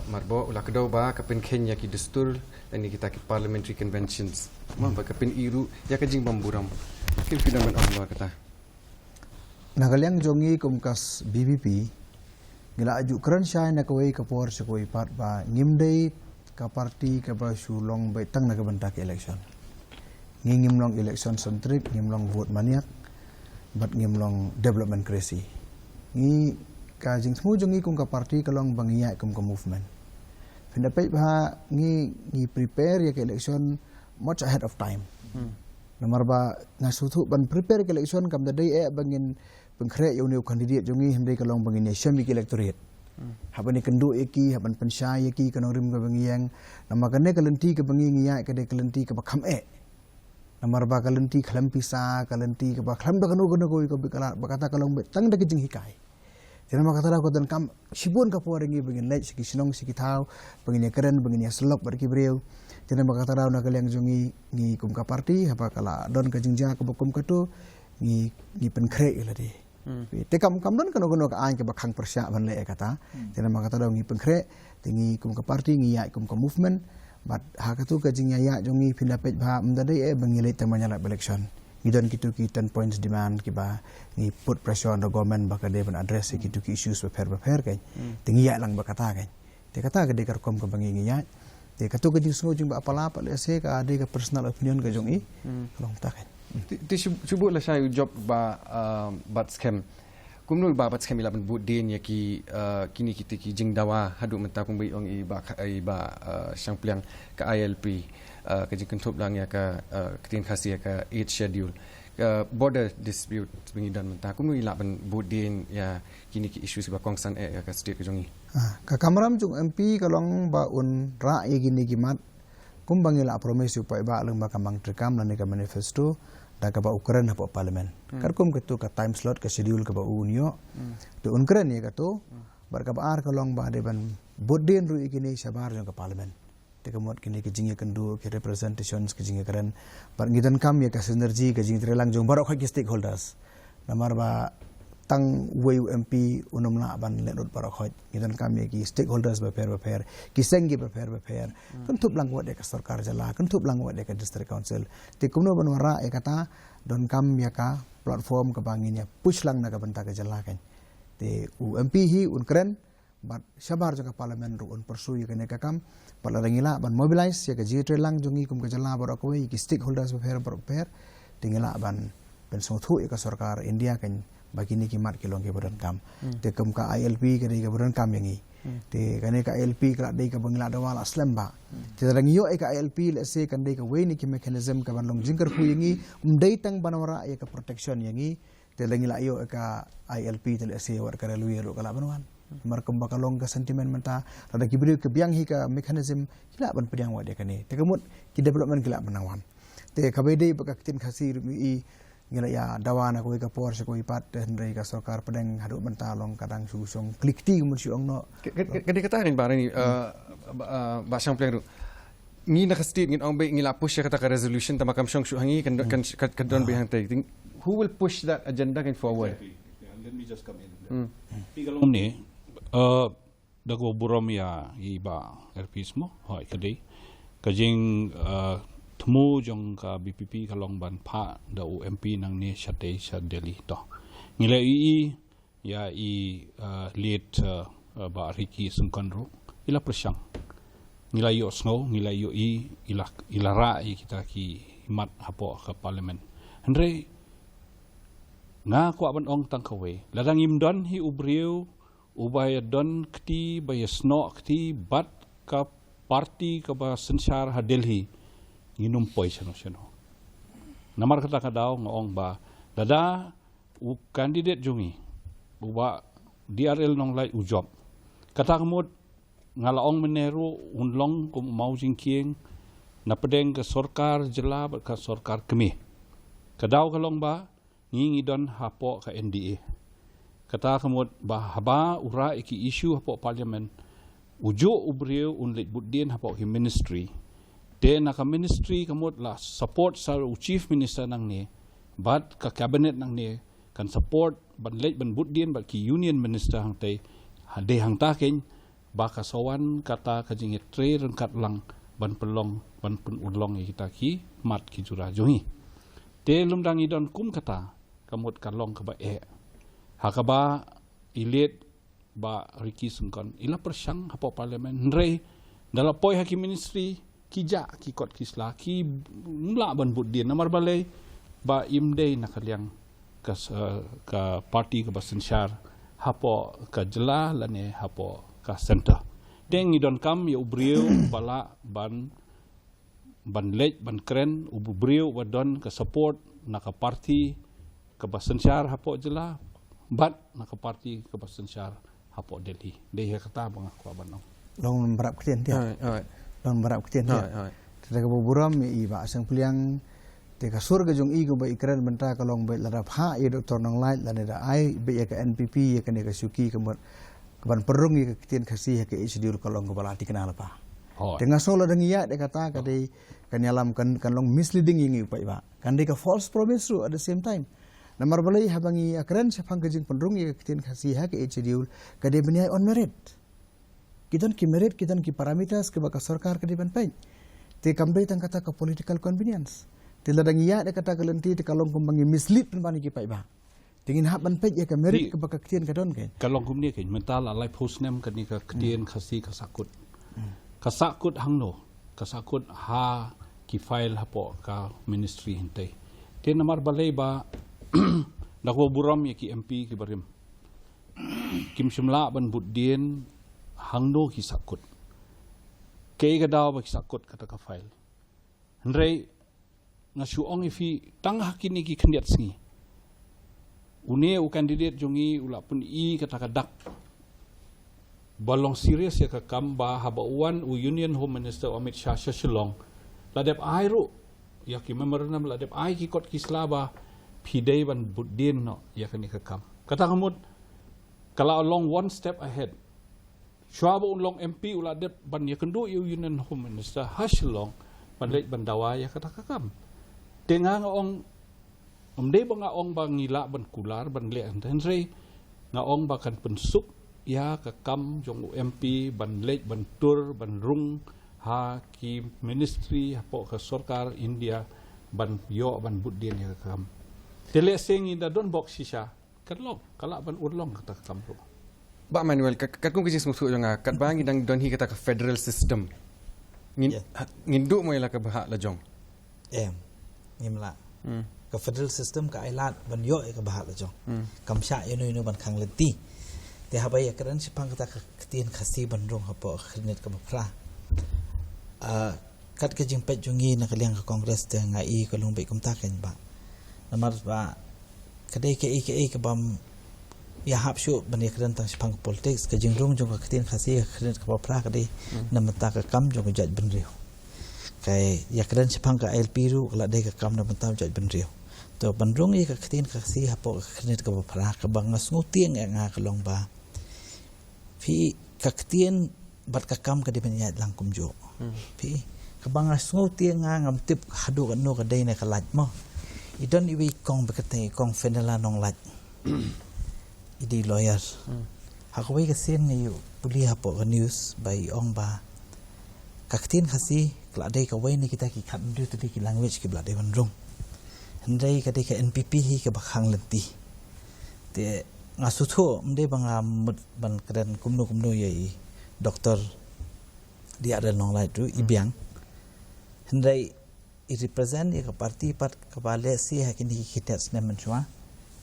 Marbok u la kdew ba ka pynkheiñ ïa ki dustur lane kita ki parliamentary conventions. Ba ka pyni ruh ïa ka jingbymburom. Kim pynbna ban ong ba kata. Na ka liang jong ngi kum ka B P P ngi la ju kren shai na kawei ka por sha kawei pat ba ngim dei ka party kaba shu long beit tang na ka bynta ka election. Ngi ngim long election centric, ngim long vote maniac, bad ngim long development crazy. Ngi ka jingthmu jong ngi kum ka party ka long ba ngi ïaid kum ka movement. Phin da peit ba ngi ngi prepare ïa ka election much ahead of time. Namar ba nga shu thuh ban prepare ka election kam da dei eh ba ngin pynkhreh ïa une u candidate jong ngi hynrei ka long ba ngin ïashem ïa ki electorate. Haba ngi kynduh ïa ki, haba pynshai ïa ki ka nongrim kaba ngi ïeng. Namar kane ka lynti kaba ngi ngi ïaid ka dei ka lynti kaba kham eh. Namar ba ka lynti khlem pisa, ka lynti kaba khlem da kano kano kawei ka bit ka lad ba kata ka long beit tang da ka jinghikai. Te namar kata ka daw ka donkam shibun ka por ïa ngi ba ngin leit sha ki shnong sha ki thaw, ba ngin ïa kren, ba ngin ïa sylloh bad ki briew. Te namar kata ka daw na ka liang jong ngi, ngi kum ka party, haba ka la don ka jingjia kaba kum kato, ngi, ngi pynkhreh ïa lade. Hmm. Te kam, kam don kano kano ka aiñ kaba khang pyrshah ban leh ïa kata. Hmm. Te namar kata ka daw ngi pynkhreh, te ngi kum ka party, ngi ïaid kum ka movement. Bad ha kato ka jingïaid jong ngi, phin da peit ba ym da dei eh ba ngi leit tang ban ïalap election. Ngi don kito ki ten points demand kiba ngi put pressure on the government ba ka dei ban address ïa kito ki issues bapher bapher kan. Hmm. Te ngi ïaid lang bad kata kan. Te kata ka dei ka rukom kaba ngi, ngi ïaid. Te kato ka jingsngew jong Bah Pala pat lehse ka dei ka personal opinion ka jong i. Hmm. Ka long kata kan. Te, te shu, shu bud lashai u jop ba, ah, Batskhem. Kumno ba Batskhem i lah ban bud dien ïa ki, ah, kine kita ki jingdawa haduh mynta kumba i ong i Bah Kha-, i Bah, ah, Shangpliang, ka I L P, ah, ka jingkynthup lang ïa ka, ah, ktien Khasi ïa ka eighth schedule. Ka border dispute ba ngi don mynta, kumno i lah ban bud dien ïa kine ki issues ba kongsan eh ïa ka state ka jong ngi. Ah, ka kamram jong M P ka long ba un rah ïa kine ki mat kumba ngi la promise u paidbah lyngba ka mang treikam lane ka manifesto, da kaba u kren hapoh parliament. Hmm. Katkum kato ka time slot, ka schedule kaba u un ïoh. Hmm. Te un kren ïa kato, hmm, bad kaba ar ka long ba dei ban bud dien ruh ïa kine shabar jong ka parliament. Te ka mut kine ki jingïakynduh, ki representations, ki jingïakren. Bad ngi donkam ïa ka synergy, ka jingïatreilang jong baroh khoit ki stakeholders. Namar ba tang uwei u M P un ym lah ban leh lut baroh khoit. Ngi donkam ïa ki stakeholders bapher bapher, ki seng ki bapher bapher. Hmm. Kynthup lang wat ïa ka sorkar jylla, kynthup lang wat ïa ka district council. Te kumno ban wanrah ïa kata, donkam ïa ka platform kaba ngin ïa push lang na ka bynta ka jylla kan. Te u M P hi un kren, bad shabar jong ka parliament ruh un pursue ïa kane ka kam. Bad lada ngi lah ban mobilize ïa ka jingïatreilang jong ngi kum ka jylla baroh kawei, ïa ki stakeholders bapher baroh bapher, te ngi lah ban pynsngewthuh ïa ka sorkar India kan ba kine ki mat ki long kiba donkam. Hmm. Te kum ka I L P ka dei kaba donkam ïa ngi. Hmm. Te kane ka I L P ka la dei kaba ngi la dawa la slem bha. Hmm. Te lada ngi ïoh ïa ka I L P, lehse kan dei kawei na ki mechanism kaban long jingkyrkhu ïa ngi, ym dei tang ban wanrah ïa ka protection ïa ngi, te lada ngi la ïoh ïa ka I L P te lehse wat ka railway ruh ka lah ban wan. Namar kumba ka long ka sentiment mynta, lada ki briew ki biang hi ka mechanism, ki lah ban pdiang wat ïa kane. Te ka mut ki development ki lah ban nang wan. Te kaba ïadei bad ka ktien Khasi ruh i, ngi la ïa dawa na kawei ka por sha kawei pat, te hynrei ka sorkar pdeng haduh mynta long ka dang shu shong kli kti kumba shu ong noh. Ka, ka, ka, ka dei kata kan ba ni, uh, ba, uh, Bah Shangpliang ruh. Ngi na ka state ngin ong ba ngi la push ïa kata ka resolution, tangba kam shong shuh ha ngi, kan, kan, kan, kan don ba hangtei. Who will push that agenda going forward? Exactly. Yeah, let me just come in. Hmm. Phi ka long ne, uh, da kaba burom ïa i Bah Erpis mo, hooid ka dei. Ka jing, uh, thmu jong ka V P P ka long ban phah da u M P nangne shatei sha Delhi to. Ngi la ïohi ïa i, uh, late, uh, uh, Bah Ricky Syngkon ruh, i la pyrshang. Ngi la ïohsngew, ngi la ïohi, i la, i la rah ïa kita ki mat hapoh ka parliament. Hynrei nga kwah ban ong tang kawei, lada ngim don hi u briew uba ïa don kti, ba ïa snoh kti bad ka party kaba synshar ha Delhi, ngin ym poi shano shano. Namar kata ka daw nga ong ba lada u candidate jong ngi, u Bah D R L Nonglait u jop, kata ka mut nga la ong mynne ruh un long kum u maw jingkieng na pdeng ka sorkar jylla bad ka sorkar kmie. Ka daw ka long ba ngi ngi don hapoh ka N D A. Kata ka mut ba haba u rah ïa ki issue hapoh parliament, u juh u briew un leit bud dien hapoh ki ministry. Te na ka ministry ka mut la support sa u chief minister nangne bad ka cabinet nangne kan support ban leit ban bud dien bad ki union minister hangtei. Ha dei hangta keiñ ba ka sa wan kata ka jingïatrei ryngkat lang ban pynlong, ban pynurlong ïa kita ki mat ki jura jong ngi. Te lymda ngi don kum kata, ka mut ka long kaba eh. Ha kaba i late Bah Ricky Syngkon i la pyrshang hapoh parliament, hynrei da la poi ha ki ministry, ki jah ki kot ki sla, kim lah ban bud dien, namar balei, ba im dei na ka liang ka s-, ka party kaba synshar hapoh ka jylla lane hapoh ka centre. Te ngi donkam ïa u briew ba lah ban, ban leit ban kren, u briew ba don ka support na ka party kaba synshar hapoh jylla bad na ka party kaba synshar hapoh Delhi. Dei hi kata ba nga kwah ban ong. Long nambar ktien te. Alright, alright. Long nambar ktien te. Alright, alright. Te kaba burom ïa i Bah Shangpliang, Te ka sur ka jong i kaba i kren mynta ka long ba lada phah ïa Doctor Nonglait lane da ai ba ïa ka N P P ïa kane ka shuki ka mut ka ban pynrung ïa ka ktien Khasi ha ka Eighth Schedule ka long kaba la thikna lypa. Hooid. Te nga sngew lada ngi ïaid ïa kata ka dei kan ïalam kan, kan long misleading ïa ngi u paidbah. Kan dei ka false promise ruh at the same time. Namar balei haba ngi ïakren shaphang ka jingpynrung ïa ka ktien Khasi ha ka Eighth Schedule ka dei ban ïaid on merit. Ki don ki merit, ki don ki parameters kiba ka sorkar ka dei ban peit. Te kam dei tang kata ka political convenience. Te lada ngi ïaid ïa kata ka lynti te ka long kumba ngi mislead pynban ïa ki paidbah. Te ngin hap ban peit ïa ka merit kiba ka ktien ka don kein. Ka long kumne kein, mynta la laiphew snem kane ka ktien Khasi ka sahkut. Ka sahkut hangno, ka sahkut ha ki file hapoh ka ministry hangtei. Te namar balei ba da kaba burom ïa ki M P kiba rim. Kim shym lah ban bud dien hangno ki sahkut. Kaei ka daw ba ki sahkut kata ka file. Hynrei nga shu ong ïa phi tang ha kine ki khyndiat sngi. Une u candidate jong ngi u la pyni kata ka dak ba long serious ïa ka kam ba haba u wan u Union Home Minister Amit Shah sha Shillong la dep ai ruh ïa ki memorandum, la dep ai ki kot ki sla ba phi dei ban bud dien noh ïa kane ka kam. Kata ka mut ka la long one step ahead. Shuwa ba un long M P u la dep ban ïakynduh ïa u Union Home Minister ha Shillong ban leit ban dawa ïa kata ka kam. Te nga nga ong, ym dei ba nga ong ba ngi lah ban kular ban leh hangta, hynrei nga ong ba kan pynsuk ïa ka kam jong u M P ban leit ban tur ban rung ha ki ministry hapoh ka sorkar India ban ïoh ban bud dien ïa ka kam. Te lehse ngi da don bok shisha. Kan long, ka lah ban urlong kata ka kam ruh. Bah Manuel, ka, katkum ka jingsngewthuh jong nga, katba ngi dang don hi kata ka federal system. Ngin, Yeah. ha, ngin duh mo ïa la ka bhah la jong. Em, ngim lah. Hmm. Ka federal system ka ai lad ban ïoh ïa ka bhah la jong. Hmm. Kam shah ïano ïano ban khang lynti. Te haba ïakren shaphang kata ka ktien Khasi ban rung hapoh ka khyrnit kaba phra. Ah, kat ka jingpeit jong ngi na ka liang ka Congress te nga i ka long beit kumta kein bah. Namar ba ka dei kaei kaei kabym ïahap shuh ban ïakren tang shaphang ka politics, ka jingrung jong ka ktien Khasi ha ka khyrnit kaba phra ka dei Hmm. na bynta ka kam jong ka jaitbynriew. Ka ïakren shaphang ka I L P ruh ka la dei ka kam na bynta ka jaitbynriew. To ban rung ïa ka ktien Khasi hapoh ka khyrnit kaba phra kaba nga sngewtieng ïa nga ka long ba phi ka ktien bad ka kam ka dei ban ïaid lang kumjuh. Hmm. Phi kaba nga sngewtieng nga ngam tip haduh katno ka dei ne ka lait mo. I don iwei i kong ba kyrteng i kong Fenella Nonglait. I dei lawyer. Hmm. Ha kawei ka sien nga ïoh pule hapoh ka news ba i ong ba ka ktien Khasi ka la dei kawei na kita ki khathynriew tylli ki language kiba la dei ban rung. Hynrei ka dei ka N P P hi kaba khang lynti. Te nga sngewthuh ym dei ba nga mut ban kren kumno kumno ïa i Doctor D R L Nonglait ruh i Hmm. biang. Hynrei i represent ïa ka party pat kaba lehse ha kine ki khyndiat snem mynshuwa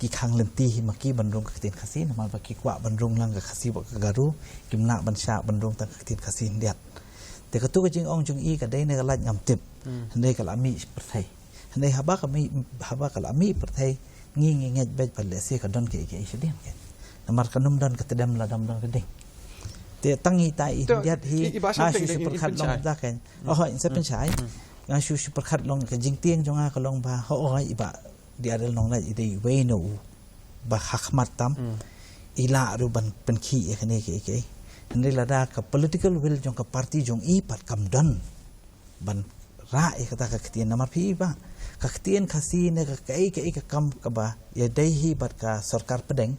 ki khang lynti hi ma ki ban rung ka ktien Khasi namar ba ki kwah ban rung lang ka Khasi bad ka Garo, kim lah ban shah ban rung tang ka ktien Khasi khyndiat. Te katu ka jingong jong i ka dei ne ka lait ngam tip. Hmm. Hynrei ka la mih pyrthei. Hynrei haba ka mih, haba ka la mih pyrthei ngi ngi ngeit beit ba lehse ka don kaei kaei shadien kein. Namar kan ym don ka tdem lada ym don ka ding. Te tang ita i Te, khyndiat hi i, i ba nga shu shu pyrkhat long da kein. Hmm. Oh, in sa pynshai. Hmm. Nga shu shu pyrkhat long ka jingtieng jong nga ka long ba, ho, oh, i Bah D R L Nonglait i dei iwei na u ba ha khmat tam. Hmm. I lah ruh ban pynkhih ïa kane kaei kaei. Hynrei lada ka political will jong ka party jong i pat kam don ban rah ïa kata ka ktien namar phi i Bah. Ka ktien Khasi ne ka kaei kaei ka kam kaba ïadei hi bad ka sorkar pdeng.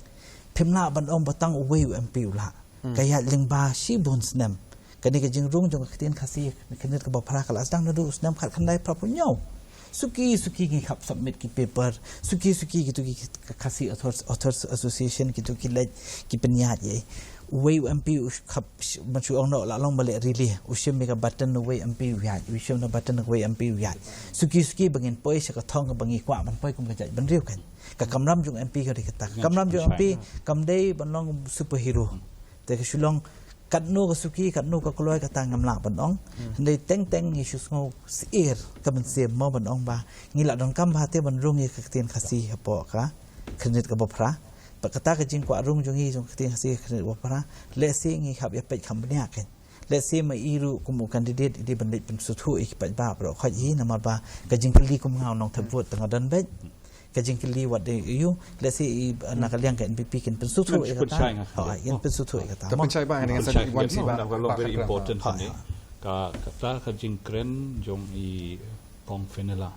Phim lah ban ong ba tang uwei u M P u lah. Hmm. Ka ïaid lyngba shibun snem. Kane ka jingrung jong ka ktien Khasi, ka khyndiat kaba phra ka la sdang naduh u snem khatkhyndai phraphew hynñiew. Suki suki ngi khap submit ki paper, suki suki kitu ki Khasi Authors, Authors Association kitu ki leit ki pynïaid ïa. Uwei u M P u khap ban shu ong noh la long ba leh rili. U shim ïa ka button uwei M P u ïaid, u shim na button uwei M P u ïaid. Suki suki ba ngin poi sha ka thong ba ngi kwah ban poi kum ka jaitbynriew kein. Ka kamram jong M P ka dei kata. Ka kamram jong M P kam dei ban long superhero. Te ka shu long katno ka suki, katno ka kloi kata ngam lah ban ong. Hmm. Hynrei teng teng ngi shu sngew syier ka mynsiem mo ban ong ba ngi la donkam bha te ban rung ïa ka ktien Khasi hapoh ka khyndiat kaba phra. Bad kata ka jingkwah rung jong ngi jong ka ktien Khasi ka khyndiat kaba phra. Lehse ngi hap ïa peit kham bniah kein. Let's say ma i ruh kum u candidate i dei ban leit pynsngewthuh ïa ki paidbah baroh khoit hi, namar ba ka jingkylli kum nga u nongthep vote te nga don beit. Ka jingkylli wat de ïa u, let's say i, na ka liang ka N P P kin pynsngewthuh ïa kata. Pynshai nga kata. Ha, kin pynsngewthuh ïa kata. Te pynshai ba, nga sa wan shi ba, very important. Ha, kane ka, kata ka jingkren jong i Kong Fenella.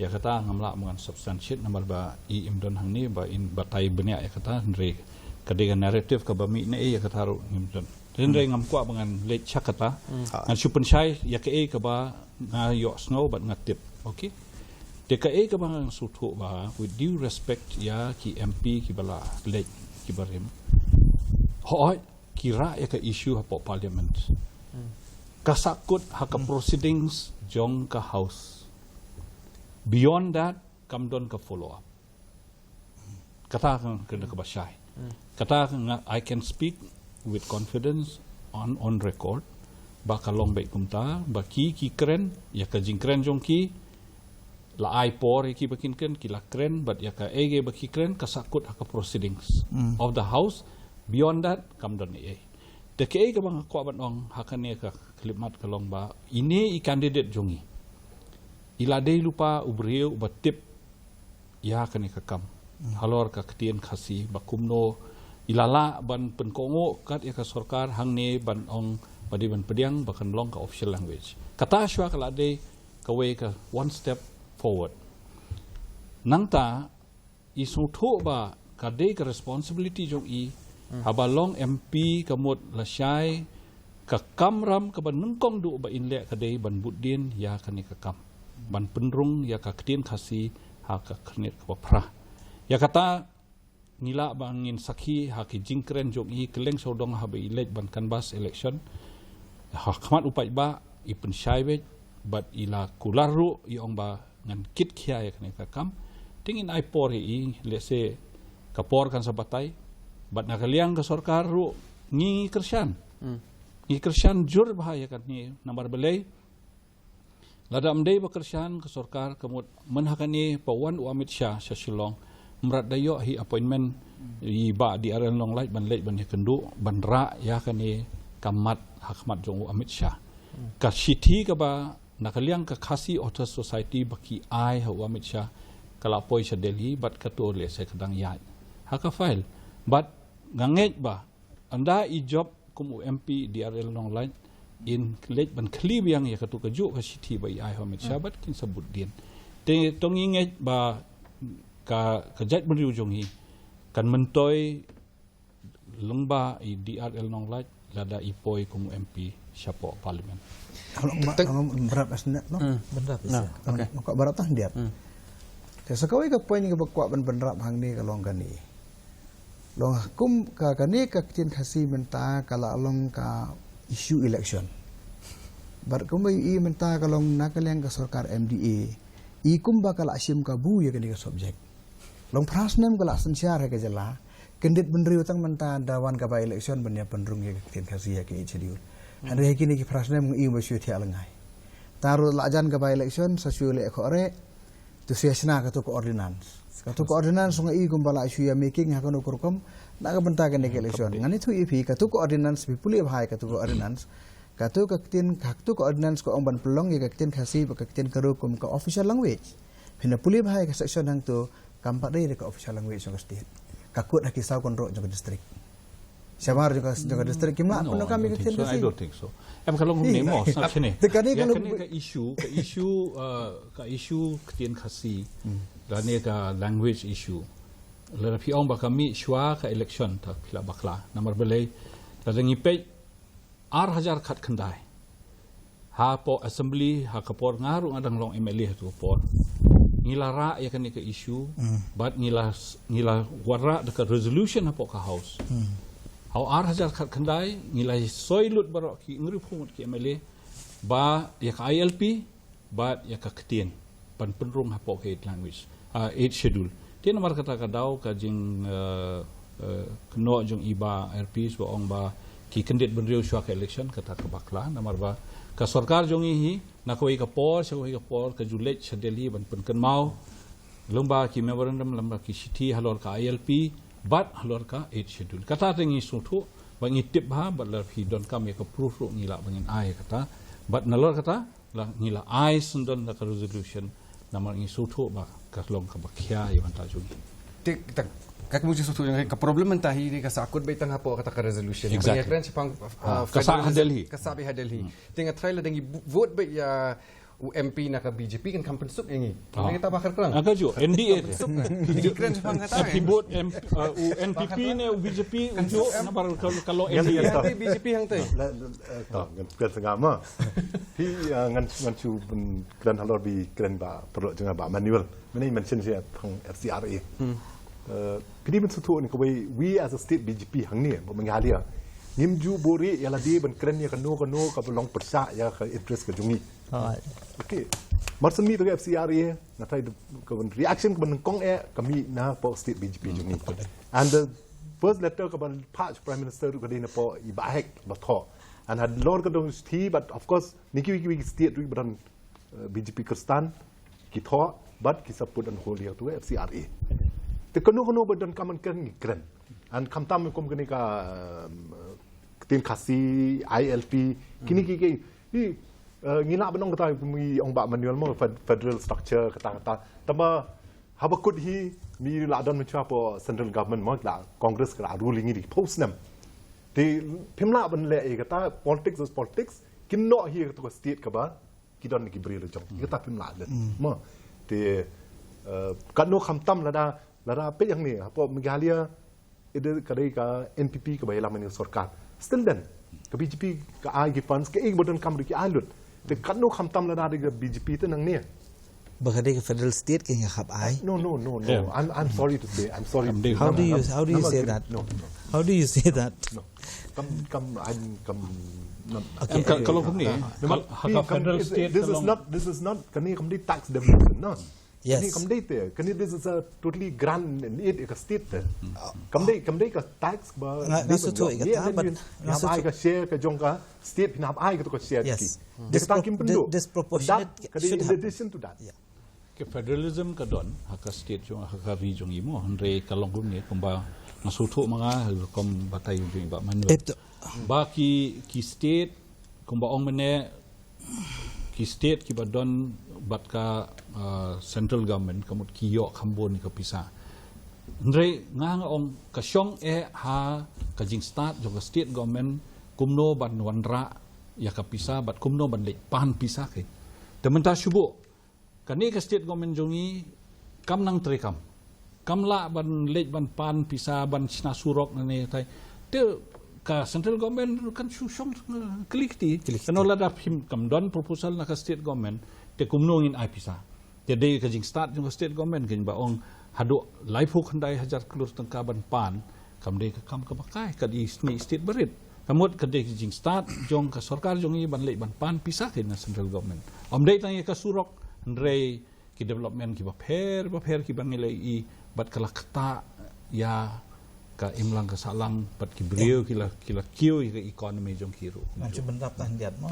Ïa kata ngam lah ban substantiate namar ba i im don hangne ba in batai bniah ïa kata, hynrei ka dei ka narrative kaba mih na i ïa kata ruh ngim don. Hynrei ngam kwah ba ngan leit sha kata. Ngan shu pynshai ïa kaei kaba nga ïohsngew bad nga tip. Okay. Te kaei kaba nga sngewthuh ba, with due respect ïa ki M P kiba la leit, kiba rim, hooid ki rah ïa ka issue hapoh parliament. Ka sahkut ha ka proceedings jong ka House. Beyond that, kam don ka follow up. Kata ka, ka, kaba shai. Kata ka nga, I can speak with confidence on, on record ba ka long beit kumta, ba ki, ki kren ïa ka jingkren jong ki, la ai por ïa ki ba kin kren, ki la kren, bad ïa kaei kaei ba ki kren ka sahkut ha ka proceedings of the House. Beyond that, kam don ei ei. Te kaei kaba nga kwah ban ong ha kane ka khyllipmat ka long ba ine i candidate jong i, i la dei lypa u briew uba tip ïa kane ka kam halor ka ktien Khasi, ba kumno i la lah ban pynkohnguh kat ïa ka sorkar hangne ban ong ba dei ban pdiang ba kan long ka official language. Kata shuwa ka la dei kawei ka one step forward. Nangta i sngewthuh ba ka dei ka responsibility jong i, haba long M P ka mut lashai ka kamram kaba nyngkong duh ba in leh ka dei ban buddien ïa kane ka kam, ban pynrung ïa ka ktien Khasi ha ka khyrnit kaba phra. Ïa kata ngi lah ba ngin sakhi ha ki jingkren jong i kylleng sawdong haba i leit ban canvass election ha khmat u paidbah, i pynshai beit bad i la kular ruh, i ong ba ngan kit khia ïa kane ka kam. Te ngin ai por ïa i, let's say ka por kan sa batai. Bad na ka liang ka sorkar ruh ngi kyrshan. Ngi kyrshan jur bha ïa kane namar balei, lada ym dei ba kyrshan ka sorkar ka mut mynta ha kane ba wan u Amit Shah sha Shillong, mrad da ïoh hi appointment i Bah D R L Nonglait ban leit ban ïakynduh ban rah ïa kane ka mat ha khmat jong u Amit Shah. Ka shithi kaba na ka liang ka Khasi Authors Society ba ki ai ha u Amit Shah ka la poi sha Delhi bad kato lehse ka dang ïaid ha ka file. Bad nga ngeit ba ynda i jop kum u M P D R L Nonglait, in leit ban khlieh biang ïa kato kajuh ka shithi ba i ai ha u Amit Shah bad kin sa buddien. Te to ngi ngeit ba ka, ka jaitbynriew jong ngi kan myntoi lyngba i D R L Nonglait lada i poi kum u M P shapoh parliament. Bynrap, bynrap. Sa kawei ka point kaba kwah ban bynrap hangne ka long kane. Long kum ka, kane ka ktien Khasi mynta ka la long ka issue election. Bad kumba i mynta ka long na ka liang ka sorkar M D A, i kumba ka la shim kabu ïa kane ka subject. Long phra snem ka la synshar ha ka jylla, kyndit bynriew tang mynta da wan ka by election ban ïa pynrung ïa ka ktien Khasi ha ka Eighth Schedule. Hynrei ha kine ki phra snem nga i ba shu thiah lyngngai. Tang ruh la jan ka by election sa shu leh khohreh, to shu shna kato ka ordinance. Kato ka ordinance nga i kumba la shu ïa making ha kano ka rukom na ka bynta kane ka election. Ngan ïathuh ïa phi, kato ka ordinance, phi pule bha ïa kato ka ordinance. Kato ka ktien, kato ka ordinance ka ong ban pynlong ïa ka ktien Khasi bad ka ktien Garo kum ka official language. Phin ïa pule bha ïa ka section hangto, kam pat dei ka official language jong ka state. Ka kut ha ki saw kynroh jong ka district. Shamar jong ka, jong ka district kim lah pyndonkam ïa ka ktien Khasi. I don't think so. Em ka long kumne mo, sngap shane. Te kane ka long ka issue, ka issue, uh, ka issue ktien Khasi. Lane ka language issue. Lada phi ong ba ka mih shuwa ka election, ta phi la bakla. Namar balei, lada ngi peit ar hajar khatkhyndai, hapoh assembly, ha ka por nga ruh nga dang long M L A ha kato ka por, ngi la rah ïa kane ka issue. Bad ngi la, ngi la wanrah da ka resolution hapoh ka House. Ha u ar hajar khatkhyndai ngi la soi lut baroh ki hynriewphew ngut ki M L A ba ïa ka I L P bad ïa ka ktien ban pynrung hapoh ka eighth language, ah, eighth schedule. Te namar kata ka daw ka jing, eh, eh, kynnoh jong i Bah Airpeace ba ong ba ki kyndit bynriew shuwa ka election, kata ka bakla. Namar ba ka sorkar jong i hi na kawei ka por sha kawei ka por ka ju leit sha Delhi ban pynkynmaw lyngba ki memorandum, lyngba ki shithi halor ka I L P bad halor ka eighth schedule. Kata te ngi sngewthuh Ba ngi tip bha, bad lada phi donkam ïa ka proof ruh ngi lah ba ngin ai kata. Bad nalor kata, la ngi la ai shen don da ka resolution, namar ngi sngewthuh ba ka long kaba khia ïa bynta jong ngi. Te, te, ka kumno sngewthuh jong ka problem mynta hi, ka sahkut beit tang hapoh kata ka resolution. Exactly. Ba ngi kren shaphang, ah, ka sah ha federalism, Delhi. Ka sah beit ha Delhi. Hmm. Te nga try lada ngi bu-, vote beit ïa u M P na ka B J P kan kham pynsuk ïa ngi. Ah. Ngi ta ba kyrkhrang. Ah, ka ju, N D A. Kham pynsuk. Ngi kren shaphang kata. Phi vote M-, uh, u N P P ne u B J P, u ju, namar ka, ka long N D A. Ngan, ngan, B J P hangtai. La, la, eh, to, ngan kren sngewbha ma. Phi, eh, ngan, ngan shu pyn-, kren halor ba kren ba, paralok jong nga Bah Manuel. Mynne mention shi tang F C R A. Hmm. Eh, phi dei ban sngewthuh ne kawei, we as a state B J P hangne, ba Meghalaya, ngim ju buhrieh ïa lade ban kren ïa kano kano kaba long pyrshah ïa ka interest ka jong ngi. Alright. Okay. Mar shen mih da ka F C R A, nga tharai da ka reaction kaba nyngkong eh ka mih napoh state B J P jong ngi. Hmm, correct. And the first letter kaba phah sha Prime Minister ruh ka dei napoh i Bah Hek ba thoh. And halor ka dong state, but of course, ngi kiwei kiwei state ruh ba don, uh, B J P Khristan, ki thoh, but ki sa put on hold ïa ka F C R A. Te kano kano ba donkam ban kren ngi kren. And khamtam kum kane ka, um, ktien Khasi, I L P, kine ki, ki, ki, eh, ngi lah ban ong kata, ngi ong Bah Manuel mo, fed-, federal structure, kata, kata. Tangba, haba kut hi, ngi la don mynta hapoh central government mo, la Congress ka la rule ngi da ki phew snem. Te, phim lah ban leh ïa kata, politics is politics, kin noh hi ïa kata ka state kaba ki don ki briew la jong. Hmm. Kata phim lah leh. Hmm. Mo. Te, eh, kano khamtam lada, lada peit hangne, hapoh Meghalaya, ida ka dei ka N P P kaba ïalam ïa ka sorkar. Still then, ka B J P ka ai ki funds, kaei ba donkam ruh ki ai lut. Te kano khamtam lada dei ka B J P te nangne. Ba ka dei ka federal state ka nga hap ai. No, no, no, no. Yeah. I'm, I'm sorry to say, I'm sorry to say. How do you, how do you say that? No, no. How do you say that? No. Kam, kam, I'm, kam, no. Okay. Em, ka, ka long kumne. Ah. Ka, ha ka federal state this is not, this is not, kane kam dei tax devolution, no. Yes. Kane kam dei te, kane this is a totally grant and aid ka state te. Kam dei, kam dei ka tax ba. Nga, nga sngewthuh ïa kata, but nga sngewthuh ïa ka share ka jong ka state, phin hap ai kata ka share. Yes. Te kata kim pynduh. Disproportionate should happen. That, ka dei in addition to that. Yeah. Ka federalism ka don ha ka state jong, ha ka ri jong i mo, hynrei ka long kumne kumba nga sngewthuh ma nga, rukom batai jong i Bah Manuel. Ba ki, ki state, kumba ong mynne, ki state kiba don bad ka, uh, central government, ka mut ki ïoh kham bun ïa ka pisa. Hynrei nga nga ong ka shong eh ha ka jingstad jong ka state government, kumno ban wanrah ïa ka pisa, bad kumno ban leit pan pisa ka. Te mynta shu buh, kane ka state government jong i kam nang treikam. Kam lah ban leit ban pan pisa ban shna surok nangne tai. Te ka central government kan shu shong, eh, kylli kti. Kylli kti. Kano lada phim kam don proposal na ka state government, te kumno ngin ai pisa. Te dei ka jingstad jong ka state government, kaba ong haduh laiphew khyndai hajar klur tyngka ban pan. Kam dei ka kam kaba kai, ka dei state barit. Ka mut ka dei ka jingstad jong ka sorkar jong i ban leit ban pan pisa ka na central government. Ym dei tang ïa ka surok, hynrei ki development kiba pher, ba pher kiba ngi la ïohi, bad ka la ktah ïa ka imlang ka sahlang, bad ki briew ki la, ki la kiew ïa ka economy jong ki ruh. Ngan shu bynrap tang khyndiat mo.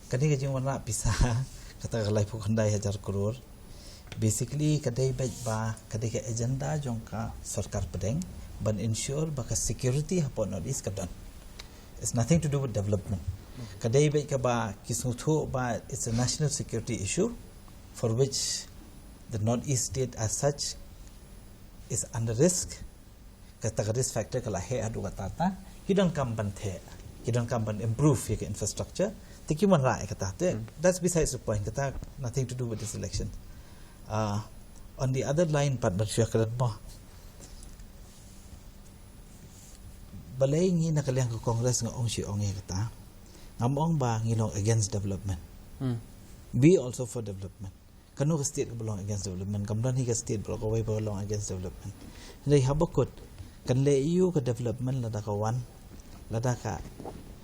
Ka dei ka jingwanrah pisa, kata ka laiphew khyndai hajar klur. Basically, ka dei beit ba, ka dei ka agenda jong ka sorkar pdeng, ban ensure ba ka security hapoh North East ka don. It's nothing to do with development. Ka dei beit kaba ki sngewthuh ba it's a national security issue for which the North East state as such is under risk. Kata ka risk factor ka la heh haduh katta katta, ki donkam ban theh, ki donkam ban improve ïa ka infrastructure, te ki wanrah ïa kata te. Hmm. That's besides the point, kata nothing to do with this election. Uh, on the other line, pat ban shu kren mo. Balei ngi na ka liang ka Congress nga ong shi ong ïa kata. Ngam ong ba ngi long against development. Hmm. We also for development. Kano ka state kaba long against development? Kam don hi ka state ba la kawei ba long against development. Hynrei haba kut, kan leh aiu ka development lada ka wan, lada ka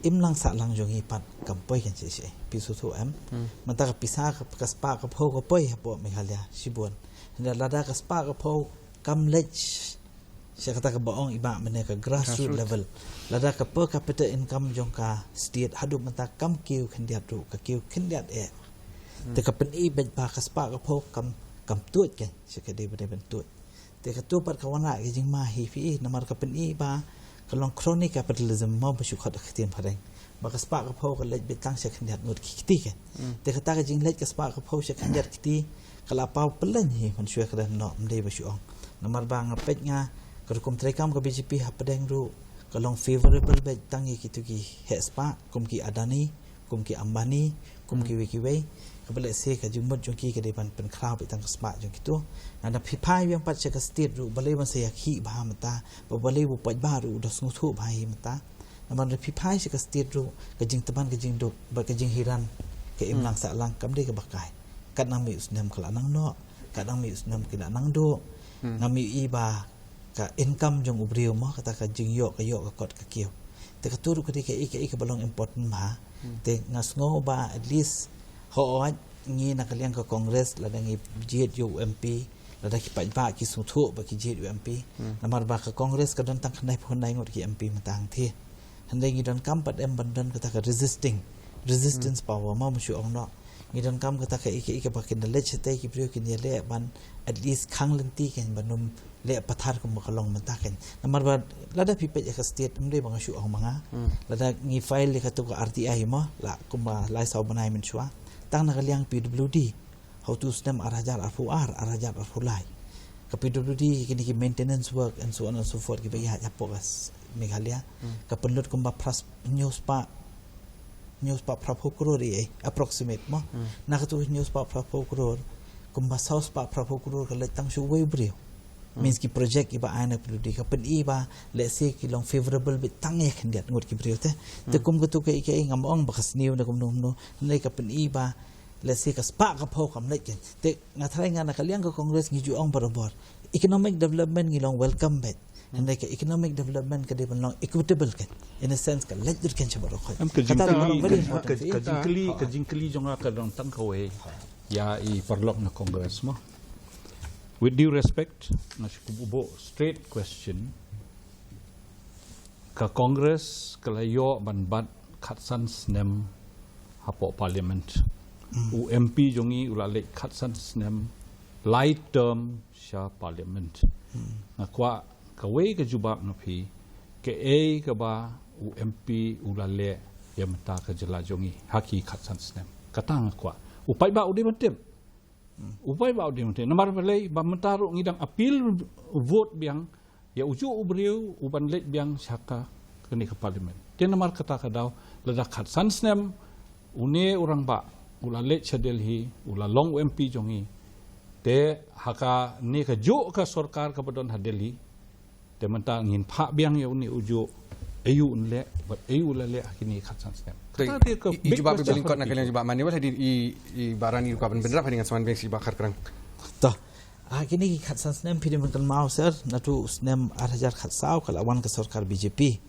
imlang sahlang jong ngi pat kam poi kan shisha. Phi sngewthuh em? Hmm. Mynta ka pisa ka, ka spah ka phew ka poi hapoh Meghalaya shibun. Hynrei lada ka spah ka phew kam leit sha kata kaba ong i Bah mynne ka grassroots level. Lada ka per capita income jong ka state haduh mynta kam kiew khyndiat ruh, ka kiew khyndiat eh. Hmm. Te ka pyni beit ba ka spah ka phew kam, kam tuid kein sha ka dei ba dei ban tuid. Te kato pat ka wanrah ka jingma hi phi, namar ka pyni ba Ka long chronic capitalism, mo ba shu khot ka ktien phareng. Ba ka spah ka phew ka leit beit tang sha khyndiat ngut ki kti ka. Te kata ka jingleit ka spah ka phew sha khyndiat kti, ka la paw pynleng hi man shuwa ka dang noh, ym dei ba shu ong. Namar ba nga peit nga, ka rukom treikam ka B J P hapdeng ruh ka long favorable beit tang ïa kitu ki heh spah, kum ki Adani, kum ki Ambani, kum kiwei kiwei. Kaba lehse ka jingmut jong ki ka dei ban pynkhraw beit tang ka spah jong kitu. Nga da phai biang pat sha ka state ruh, balei ban sa ïakhih bha mynta, ba balei u paidbah ruh u da sngewthuh bha hi mynta. Namar da phai sha ka state ruh, ka jingtbang ka jingduk bad ka jinghiran ka imlang sahlang kam dei kaba kai. Katba mih u snem ka la nang noh, katba mih u snem ki la nang duh. Ngam ïohi ba ka income jong u briew, mo, kata ka jingïoh ka ïoh ka kot ka kiew. Te katu ruh ka dei kaei kaei kaba long important bha. Te nga sngew ba at least, hooid, ngi na ka liang ka Congress, lada ngi jied ïa u M P, lada ki paidbah ki sngewthuh ba ki jied ïa u M P. Namar ba ka Congress ka don tang khyndai phew khyndai ngut ki M P mynta hangthie. Hynrei ngi donkam pat em ban don kata ka resisting, resistance power, mo, ma shu ong noh. Ngi donkam kata kaei kaei kaba kin da leit shatei ki briew kin ïaleh ban at least khang lynti kan ban ym leh pathar kumba ka long mynta kan. Namar ba lada phi peit ïa ka state, ym dei ba nga shu ong ma nga. Lada ngi file ïa katu ka R T I, mo, la kumba lai saw bnai mynshuwa. Tang na ka liang P W D, ha utu u snem ar hajar arphew ar, ar hajar arphew lai, ka P W D, kine ki maintenance work and so on and so forth, kiba ïaid hapoh ka s-, Meghalaya, ka pynlut kumba phra s-, hynñiew spah, hynñiew spah phraphew klur, eh, approximate, mo. Na katu hynñiew spah phraphew klur, kumba saw spah phraphew klur ka leit tang sha uwei u briew. Means ki project kiba ai na P W D, ka pyni ba lehse ki long favorable beit tang ïa khyndiat ngut ki briew te. Te kum katu kaei kaei, ngam ong ba ka sniew ne kumno kumno, hynrei ka pyni ba lehse ka spah ka phew kam leit kan. Te nga tharai nga na ka liang ka Congress ngi ju ong barabor, economic development ngi long welcome beit. Hynrei ka economic development ka dei ban long equitable kan. In a sense, ka leit dur kan sha baroh khoit. Em, ka jingkylli, ka jingkylli, ka jingkylli jong nga ka dang tang kawei ïa i paralok na Congress, mo. With due respect, nga shu kynmaw straight question. Ka Congress ka la ïoh ban bat khatsan snem hapoh Parliament. U M P jong ngi u la leit khatsan snem, lai term sha Parliament. Nga kwah kawei ka jubab na phi, kaei kaba u M P u la leh ïa mynta ka jylla jong ngi ha ki khatsan snem. Kata nga kwah u paidbah u dei ban tip. U paidbah u dei ban tip. Namar balei, ba mynta ruh ngi dang appeal vote biang ïa ujuh u briew u ban leit biang sha ka, kane ka Parliament. Te namar kata ka daw, lada khatsan snem une u rangbah u la leit sha Delhi, u la long u M P jong ngi, te ha kane kajuh ka sorkar kaba don ha Delhi, te mynta ngin phah biang ïa une ujuh, aïu un leh bad aïu u la leh ha kine khatsan snem. Kata te ka i, i big jubab question i lyngkot na ka liang jubab mane, wat hadien i, i Bah Rani ruh ka ban bynrap, hadien ngan sngewbha biang sha i Bah Kharkrang. To, ha kine ki khatsan snem phi dei ban kynmaw, sir, naduh u snem ar hajar khatsaw ka la wan ka sorkar B J P.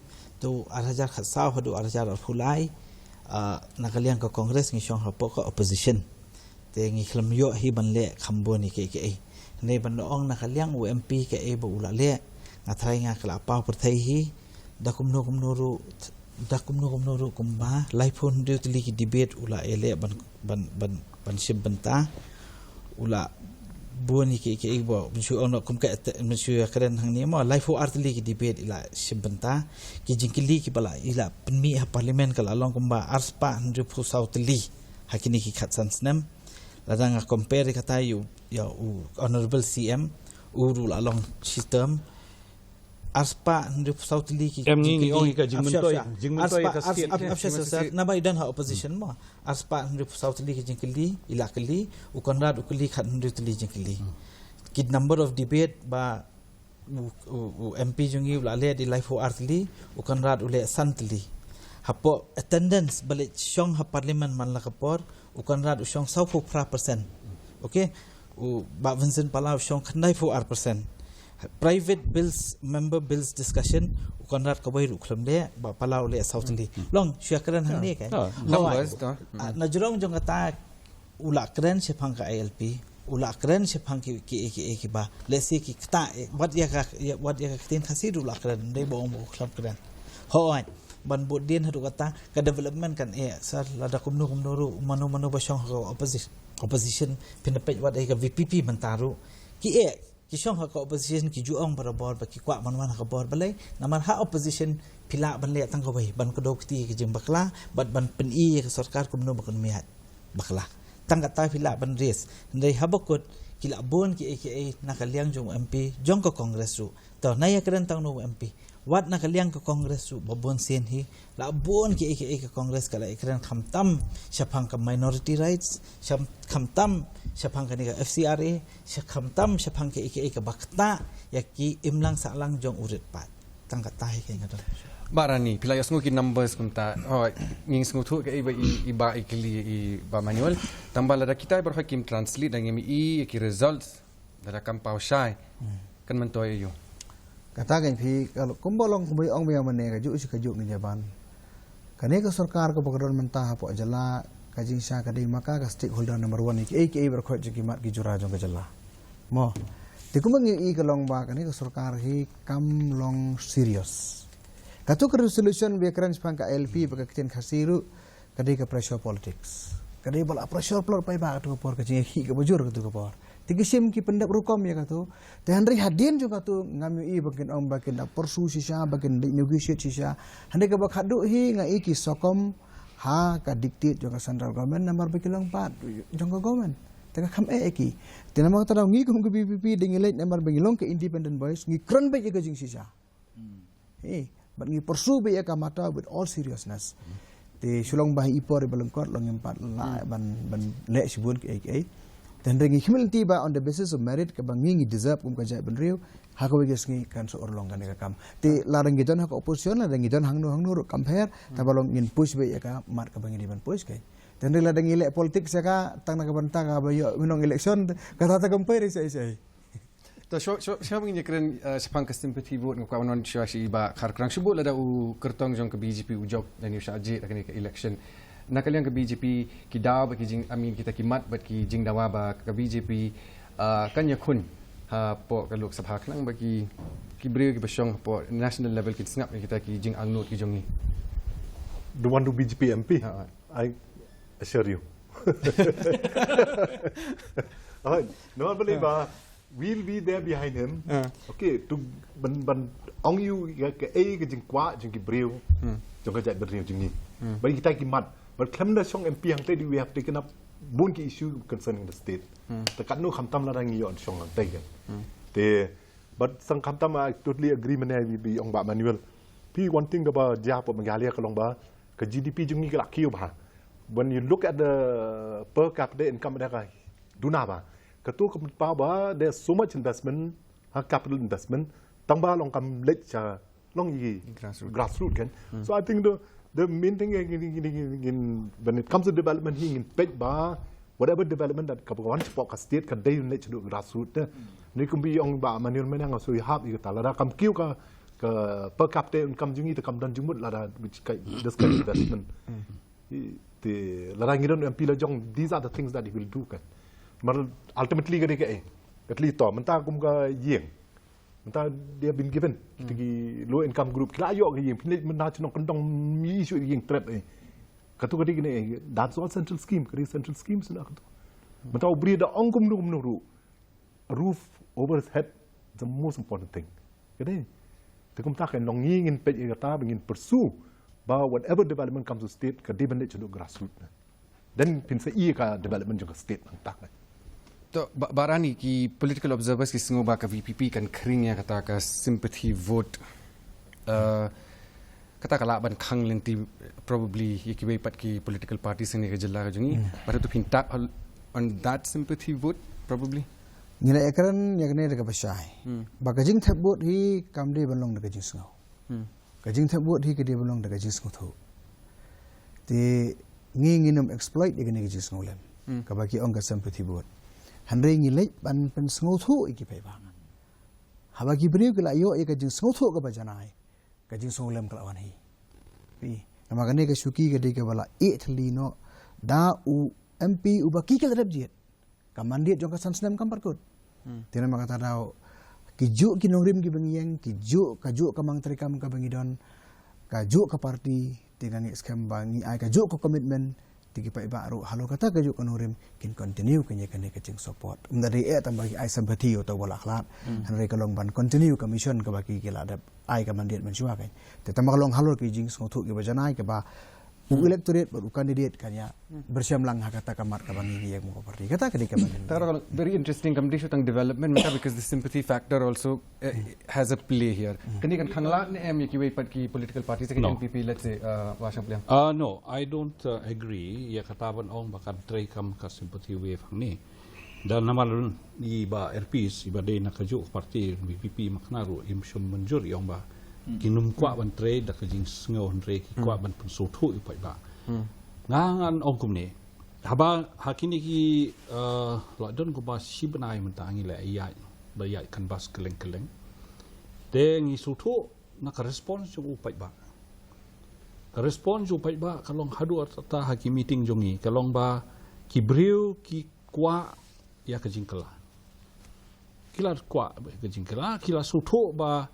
To ar hajar khatsaw haduh ar hajar arphew lai, ah, na ka liang ka Congress ngi shong hapoh ka opposition. Te ngi khlem ïoh hi ban leh kham bun ïa kiei kiei. Hynrei ban da ong na ka liang u M P kaei ba u la leh, nga tharai nga ka la paw pyrthei hi, da kumno kumno ruh, da kumno kumno ruh kumba laiphew hynriew tylli ki debate u la ïaleh ban, ban, ban, ban shim bynta. U la bun ïa kiei kiei ba mynshuwa ong noh kum ka, mynshuwa kren hangne, mo, laiphew ar tylli ki debate i la shim bynta. Ki jingkylli kiba la i la pynmih ha Parliament ka la long kumba arspah hynriewphew saw tylli ha kine ki khatsan snem. Lada nga compare kata ïa u, ïa u Honorable C M, u ruh la long shi term. Arspah hynriewphew saw tylli ki, em, ngi, ngi jingkylli, ong ïa ka jingmyntoi, jingmyntoi ka state. Naba i don ha opposition, mo. Arspah hynriewphew saw tylli ki jingkylli i la kylli, u Conrad u kylli khathynriew tylli jingkylli. Ki number of debate ba u, u, u M P jong ngi u la leh dei laiphew ar tylli, u Conrad u leh san tylli. Hapoh attendance ba leit shong ha Parliament man la ka por, u Conrad u shong sawphew phra percent. Okay? U Bah Vincent Pala u shong khyndaiphew ar percent. Private bills, member bills discussion, u Conrad kawei ruh u khlem leh, Bah Pala u leh saw tylli. Long, shu ïakren hangne kan. Numbers, to. Ah, na jrong jong kata, u la kren shaphang ka I L P, u la kren shaphang ki, ki, ki, ki, kiba, lehse ki kata, eh, wat ïa ka, ïa, wat ïa ka ktien Khasi ruh u la kren, ym dei ba ong ba u khlem kren. Hooid, ban bud dien haduh kata, ka development kan eh, sir, lada kumno kumno ruh, mano mano ba shong ha ka opposi-, opposition, phin da peit wat ïa ka V P P mynta ruh. Ki eh, Ki shong ha ka opposition ki ju ong barabor ba ki kwah ban wan ha ka bor, balei? Namar ha opposition phi lah ban leh tang kawei, ban kdew kti ïa ka jingbakla bad ban pyni ïa ka sorkar kumno ba kan ïaid bakla. Tang kata phi lah ban raise. Hynrei haba kut ki lah bun kiei kiei na ka liang jong u M P jong ka Congress ruh. To, nga ïakren tang na u M P. Wat na ka liang ka Congress ruh ba bun sien hi, lah bun kiei kiei ka Congress ka lah ïakren, khamtam shaphang ka minority rights, sham-, khamtam shaphang kane ka F C R A, sha-, khamtam shaphang kiei kiei kaba ktah ïa ki imlang sahlang jong u rit paid. Tang kata hi ka nga don. Bah Rani, phi la ïohsngew ki numbers kumta. Oh, ngi sngewthuh kaei ba i, i Bah i kylli i Bah Manuel. Tang ba lada kita baroh kim translate da ngim i ïa ki results, lada kam paw shai, kan myntoi aïu? Kata kan phi, ka kumba long kumba ong ba ïa mane, kajuh shi kajuh ngin ïa ban. Kane ka sorkar kaba ka don mynta hapoh jylla, ka jingshisha ka dei ma ka, ka stakeholder number one, kiei kiei baroh jong ki mat ki jura jong ka jylla. Mo. Te kumba ngi i ka long ba kane ka sorkar hi kam long serious. Kato ka resolution ba ïakren shaphang ka I L P bad ka ktien Khasi ruh, ka dei ka pressure politics. Ka dei ba la pressure palat paidbah kato ka por, ka jingïakhih kaba jur kato ka por. Te ki shim ki pyndep rukom ïa kato. Te hynrei hadien jong kato ngam ïohi ba kin ong ba kin da pursue shisha, ba kin da negotiate shisha. Hynrei kaba khadduh hi nga i ki sokong ha ka dictate jong ka central government namar ba ki long part jong ka government. Te ka kham eh ïa ki. Te namar kata daw ngi kum ka V P P dei ngi leit namar ba ngi long ka independent voice, ngi kren beit ïa ka jingshisha. Eh, bad ngi pursue beit ïa ka matter with all seriousness. Te shu long ba ha i por iba lyngkot long ngim pat lah ban, ban leh shibun kiei kiei. Te hynrei ngi khmih lynti ba on the basis of merit kaba ngi, ngi deserve kum ka jaitbynriew, ha kawei ka sngi kan sa urlong kane ka kam. Te lada ngi don ha ka opposition, lada ngi don hangno hangno ruh kam pher, tang ba long ngin push beit ïa ka mat kaba ngi dei ban push ka. Te hynrei lada ngi leh politics ïa ka tang na ka bynta kaba ïoh mynno election, kata te kam pher ïa shai shai. To, shuwa, shuwa, shuwa ba ngin ïakren, eh, shaphang ka sympathy vote, nga kwah ban wan shuwa sha i Bah Kharkrang. Shu bud lada u kyrtong jong ka B J P u jop lane u shah jied ha kane ka election, na ka liang ka B J P, ki daw bad ki jing, I mean, kita ki mat bad ki jingdawa ba ka B J P, ah, kan ïakhun hapoh ka Lok Sabha khnang ba ki, ki briew kiba shong hapoh national level kin sngap ïa kita ki jingangnud ki jong ngi. The one to B J P M P? Ha, ha. I assure you. Ah, no, balei ba, we'll be there behind him. Ah. Okay, to ban, ban ong ïa u ïa kaei ka jingkwah jong ki briew, jong ka jaitbynriew jong ngi. Bad kita ki mat, bad khlem da shong M P hangtei, we have taken up bun ki issue concerning the state. Te katno khamtam lada ngi ïoh shong hangtei kan. Te, bad sdang khamtam, I totally agree mynne ïa i ong Bah Manuel. Phi, one thing kaba jia hapoh Meghalaya ka long ba ka G D P jong ngi ka la kiew bha. When you look at the per capita income, da ka duna bha. Kato ka mut ba there's so much investment, ha, capital investment, tang ba long kam leit sha long i grassroots. Grassroots kan. So I think the, the main thing, eh, ngin, ngin, ngin, ngin, when it comes to development hi ngin peit ba whatever development that ka wan shapoh ka state ka dei leit shaduh grassroots te. Ni kumba i ong Bah Manuel mynne nga shu ïahap ïa kata, lada kam kiew ka, ka per capita income jong ngi te kam don jingmut lada with ki, this kind of investment. I, te lada ngi don M P la jong, these are the things that he will do kan. Namar ultimately ka dei kaei? At least to mynta kum ka ïing, mynta they have been given, kita ki low income group ki la ïoh ka ïing, pynleit mynta shnong kyndong, mi shu ïing trep eh. Kato ka dei kane eh, that's all central scheme, ka dei central scheme shuh na kato. Mynta u briew da ong kumno kumno ruh, roof over his head, the most important thing. Ka dei. Te kumta kan long ngi ngin peit ïa kata ba ngin pursue ba whatever development comes to state ka dei ban leit shaduh grassroots. Then phin sa i ka development jong ka state nangta. To, Bah, Bah Rani, ki political observers ki sngew ba ka V P P kan khring ïa kata ka sympathy vote. Uh, kata ka lah ban khang lynti probably ïa kiwei pat ki political parties hangne ha ka jylla ka jong ngi. Bad hato phin tap on that sympathy vote probably? Ngi la ïakren ïa kane da kaba shai. Ba ka jingthep vote hi kam dei ban long da ka jingsngew. Ka jingthep vote hi ka dei ban long da ka jingsngewthuh. Te ngi ngin ym exploit ïa kane ka jingsngewlem kaba ki ong ka sympathy vote. Hynrei ngi leit ban pynsngewthuh ïa ki paidbah. Haba ki briew ki la ïoh ïa ka jingsngewthuh kaba janai, ka jingsngewlem ka la wan hi. Phi, namar kane ka shuki ka dei kaba la ïeh thylli noh da u M P uba ki la dep jied. Ka mandate jong ka san snem kam pat kut. Te namar kata daw, ki juh ki nongrim kiba ngi ïeng, ki juh, ka juh ka mang treikam kaba ngi don, ka juh ka party, te nga ngeit skhem ba ngi ai ka juh ka commitment, Te ki paidbah ruh halor kata ka juk ka nongrim kin continue kin ïa kane ka jingsupport. Ym da dei eh tang ba ki ai sympathy ïa uta uba la khlad. Hynrei ka long ban continue ka mission kaba ki ki la dep ai ka mandate mynshuwa kan. Te tang ba ka long halor ki jingsngewthuh kiba janai kaba u electorate bad u candidate kan ïa byrsham lang ha kata ka mat kaba ngi ngi ïeng mo ka party. Kata ka dei ka mandate. Tang ka long very interesting, kam dei shu tang development mynta, because the sympathy factor also uh, has a play here. Kane kan khanglad ne em ïa kiwei pat ki political parties, ka N P P, let's say, uh, Bah Shangpliang? Uh, no, I don't uh, agree ïa kata ban ong ba kan trei kam ka sympathy wave hangne. Da namar i Bah Erpis, i ba dei na kajuh ka party V P P, ma kane ruh im shym mynjur ïa ong ba kin ym kwah ban trei da ka jingsngew, hynrei ki kwah ban pynsngewthuh ïa u paidbah. Nga ngan ong kumne. Haba ha kine ki, uh, la don kumba shi bnai mynta ngi la ïaid, ba ïaid canvass kylleng kylleng. Te ngi sngewthuh na ka response jong u paidbah. Ka response jong u paidbah ka long haduh katta ha ki meeting jong ngi, ka long ba ki briew ki kwah ïa ka jingkylla. Ki la kwah ka jingkylla, ki la sngewthuh ba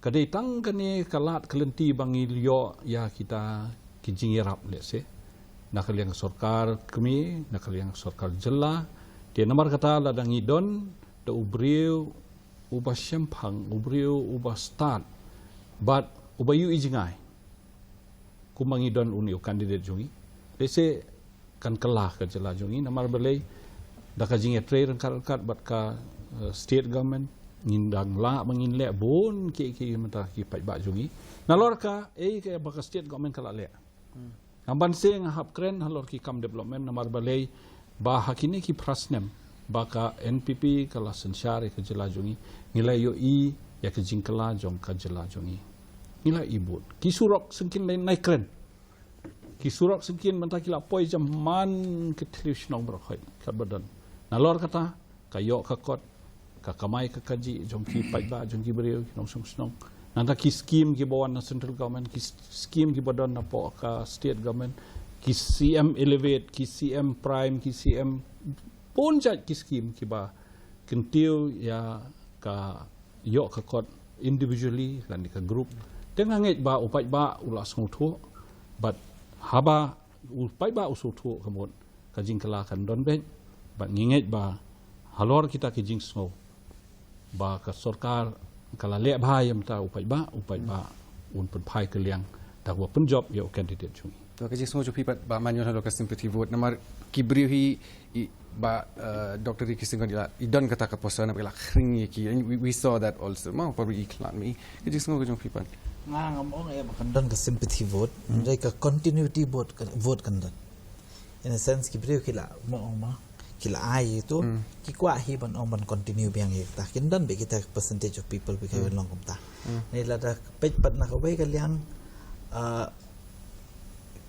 ka dei tang kane ka lad ka lynti ba ngi ïoh ïa kita ki jingïarap, let's say, na ka liang sorkar kmie, na ka liang sorkar jylla. Te namar kata lada ngi don da u briew uba shemphang, u briew uba stad bad uba ïohi jngai, kumba ngi don une u candidate jong ngi, let's say, kan kylla ka jylla jong ngi. Namar balei? Da ka jingïatrei ryngkat ryngkat bad ka, eh, state government, ngin dang lah ba ngin leh bun kiei kiei mynta ki paidbah jong ngi. Nalor kaei kaba ka state government ka la leh. Nga ban seng hap kren halor ki kam development, namar balei? Ba ha kine ki phra snem ba ka N P P ka la synshar ïa ka jylla jong ngi, ngi la ïohi ïa ka jingkylla jong ka jylla jong ngi. Ngi la ïohi bun ki surok syngkien, nai kren. Ki surok syngkien mynta ki la poi jam man ki thliew shnong baroh khoit katba don. Nalor kata, ka ïoh ka kot, ka kamai ka kajih jong ki paidbah, jong ki briew, ki nongshong shnong. Nangta ki scheme kiba wan na central government, ki s-, scheme kiba don napoh ka state government, ki C M Elevate, ki C M Prime, ki C M, bun jait ki scheme kiba kyntiew ïa ka ïoh ka kot individually lane ka group. Te nga ngeit ba u paidbah u la sngewthuh, bad haba u paidbah u sngewthuh ka mut ka jingkylla kan don beit, bad ngi ngeit ba halor kita ki jingsngew ba ka sorkar ka la leh bha ïa mynta u paidbah, u paidbah un pynphai kylliang da kaba pynjop ïa u candidate jong ngi. To, ka jingsngew jong phi pat Bah Manyun halor ka sympathy vote, namar ki briew hi, i, ba, eh, Doctor Ricky Syngkon i la, i don kata ka poster, namar i la khring ïa ki, and we, we saw that also. Ma, probably i khlad ma i. Ka jingsngew ka jong phi pat? Nga ngam ong ïa ba kan don ka sympathy vote, hynrei ka continuity vote kan, vote kan don. In a sense, ki briew ki la, ma ong ma, ki la ai ïa uto, ki kwah hi ban ong ban continue biang ïa kata. Kin don beit kita percentage of people ba ki long kumta. Hynrei lada peit pat na kawei ka liang, ah,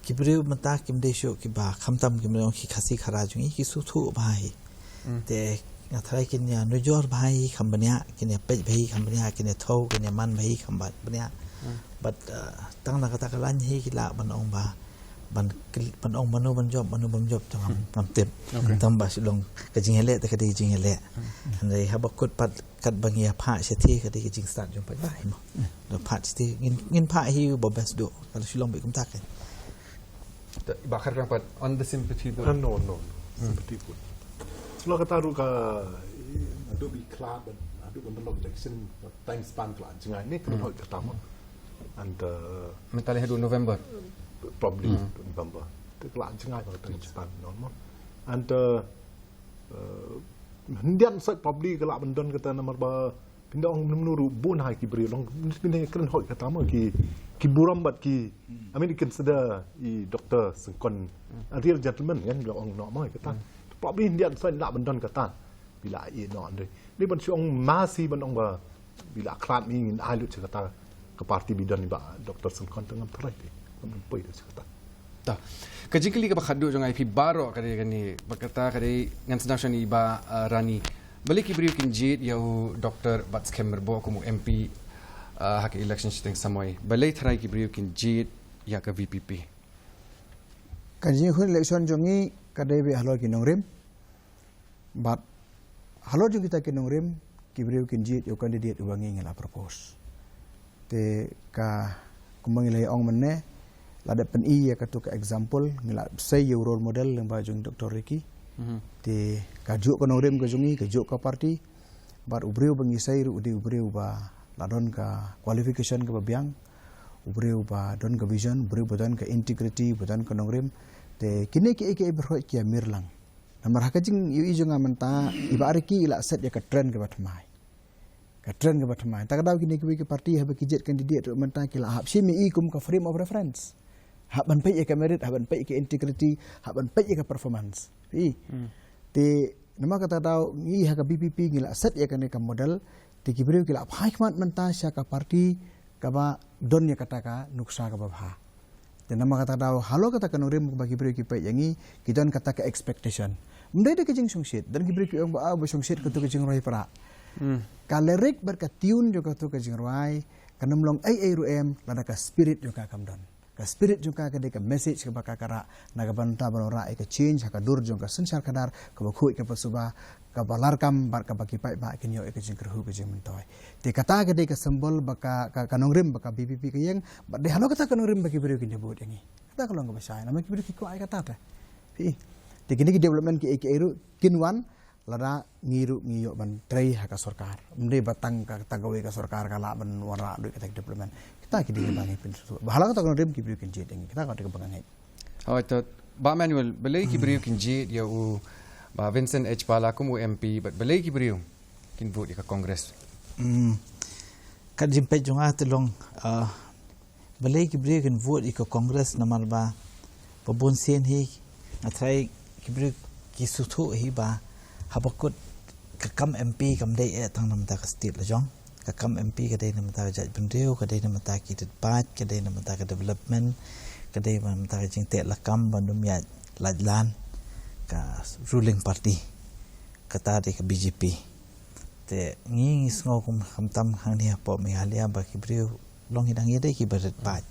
ki briew mynta kim dei shuh kiba, khamtam kim dei ki Khasi Khara jong ngi, ki sngewthuh bha hi. Te nga tharai kin ïa nujor bha hi kham bniah, kin ïa peit bha hi kham bniah, kin ïa thew, kin ïa man bha hi kham bniah. But, uh, tang na kata ka lain hi ki lah ban ong ba, ban kl-, ban ong mano ban jop, mano ban jop, tang ngam, ngam tip. Tang ba shu long ka jingïaleh te ka dei jingïaleh. Hynrei haba kut pat katba ngi ïa phah shathie ka dei ka jingstad jong paidbah hi mo. Ïa phah shathie ngin, ngin phah hi uba best duh. Ka la shu long beit kumta kan. Bah Kharkhiang pat, on the sympathy vote. Ah, no, no, no. Sympathy vote. Shuh kata ruh ka, haduh ba i khlad, haduh ban don election, time span ka la jngai ne, kren hoi kata mo. And, uh, mynta lei haduh November. Probably November. Te ka la jngai ka time span, no mo. And, uh, uh, hyndiat sait probably ka lah ban don kata namar ba phin da ong mano mano ruh bun hi ki briew long, phin da kren hoi kata mo ki, ki burom bad ki, I mean, consider i Doctor Syngkon a real gentleman kan, ka ong noh mo kata. Probably hyndiat sait lah ban don kata. Ba la ïeh noh hynrei. Dei ban shu ong masi ban ong ba ba la khlad ma i, ngin ai lut sha kata ka party ba i don i Bah Doctor Syngkon, te ngam tharai te. Ngam poi te sha kata. Ta. Ka jingkylli kaba khatduh jong nga ïa phi baroh ka dei kane, ba kata ka dei ngan sdang shwa na i Bah, uh, Rani. Balei ki briew kin jied ïa u Doctor Batskhem Myrboh kum u M P, uh, ha ka election shiteng samoi? Balei tharai ki briew kin jied ïa ka V P P? Ka jingïakhun election jong ngi ka dei beit halor ki nongrim. Bad halor jong kita ki nongrim, ki briew kin jied ïa u candidate uba ngi ngi la propose. Te ka, kumba ngi la ïa ong mynne, La dep pyni ïa katu ka example, ngi la sei ïa u role model lyngba jong Doctor Ricky. Mhm. Te kajuh ka nongrim ka jong ngi, kajuh ka party. Bad u briew ba ngi sei ruh u dei u briew ba la don ka qualification kaba biang. U briew ba don ka vision, u briew ba don ka integrity, ba don ka nongrim. Te kine kiei kiei baroh ki ïamir lang. Namar ha ka jingïohi jong nga mynta, i Bah Ricky i la set ïa ka trend kaba thymmai. Ka trend kaba thymmai. Te ka daw kine kiwei ki party haba ki jied candidate ruh mynta ki la hap shim ïa i kum ka frame of reference. Hap ban peit ïa ka merit, hap ban peit ïa ka integrity, hap ban peit ïa ka performance. Phi. Hmm. Te namar kata ka daw ngi ha ka V P P ngi la set ïa kane ka model, te ki briew ki la phai khmat mynta sha ka party kaba don ïa kata ka nuksa kaba bha. Te namar kata ka daw halor kata ka nongrim kaba ki briew ki peit ïa ngi, ki don kata ka expectation. Ym dei da ka jingshongshit, don ki briew ki ong ba, ah, ba shongshit katu ka jingrwai pra. Hmm. Ka lyric bad ka tune jong katu ka jingrwai kan ym long ei ei ruh em lada ka spirit jong ka kam don. Ka spirit jong ka ka dei ka message kaba ka ka rah na ka bynta ban wanrah ïa ka change ha ka dur jong ka synshar khadar kaba khuid kaba suba, kaba larkam bad kaba ki paidbah kin ïoh ïa ka jingkyrhuh ka jingmyntoi. Te kata ka dei ka symbol ba ka, ka, ka nongrim ba ka V P P ka ïeng, bad dei halor kata ka nongrim ba ki briew kin ïa vote ïa ngi. Kata ka long kaba shai, namar ki briew ki kwah ïa kata te. Phi. Te kine ki development kiei kiei ruh kin wan lada ngi ruh ngi ïoh ban trei ha ka sorkar. Ym dei ba tang ka, tang kawei ka sorkar ka lah ban wanrah duh kata ka development. Kita ki dei ba ngi pynsngewthuh. Ba halor kata ka nongrim ki briew kin jied ïa ngi. Kita ka dei kaba nga ngeit. Hooid, to, Bah Manuel, balei ki briew kin jied ïa u Bah Vincent H Pala kum u M P, bad balei ki briew kin vote ïa ka Congress? Hmm. Ka jingpeit jong nga te long, ah, balei ki briew kin vote ïa ka Congress namar ba, ba bun sien hi, nga tharai ki briew ki sngewthuh hi ba, haba kut ka kam M P kam dei eh tang na bynta ka state la jong. Ka kam M P ka dei na bynta ka jaitbynriew, ka dei na bynta ki rit paid, ka dei na bynta ka development, ka dei na bynta ka jingteh lakam ban ym ïaid laitlan ka ruling party. Kata dei ka B J P. Te ngi ngi sngew kum khamtam hangne hapoh Meghalaya ba ki briew long hi dang ïadei kiba rit paid.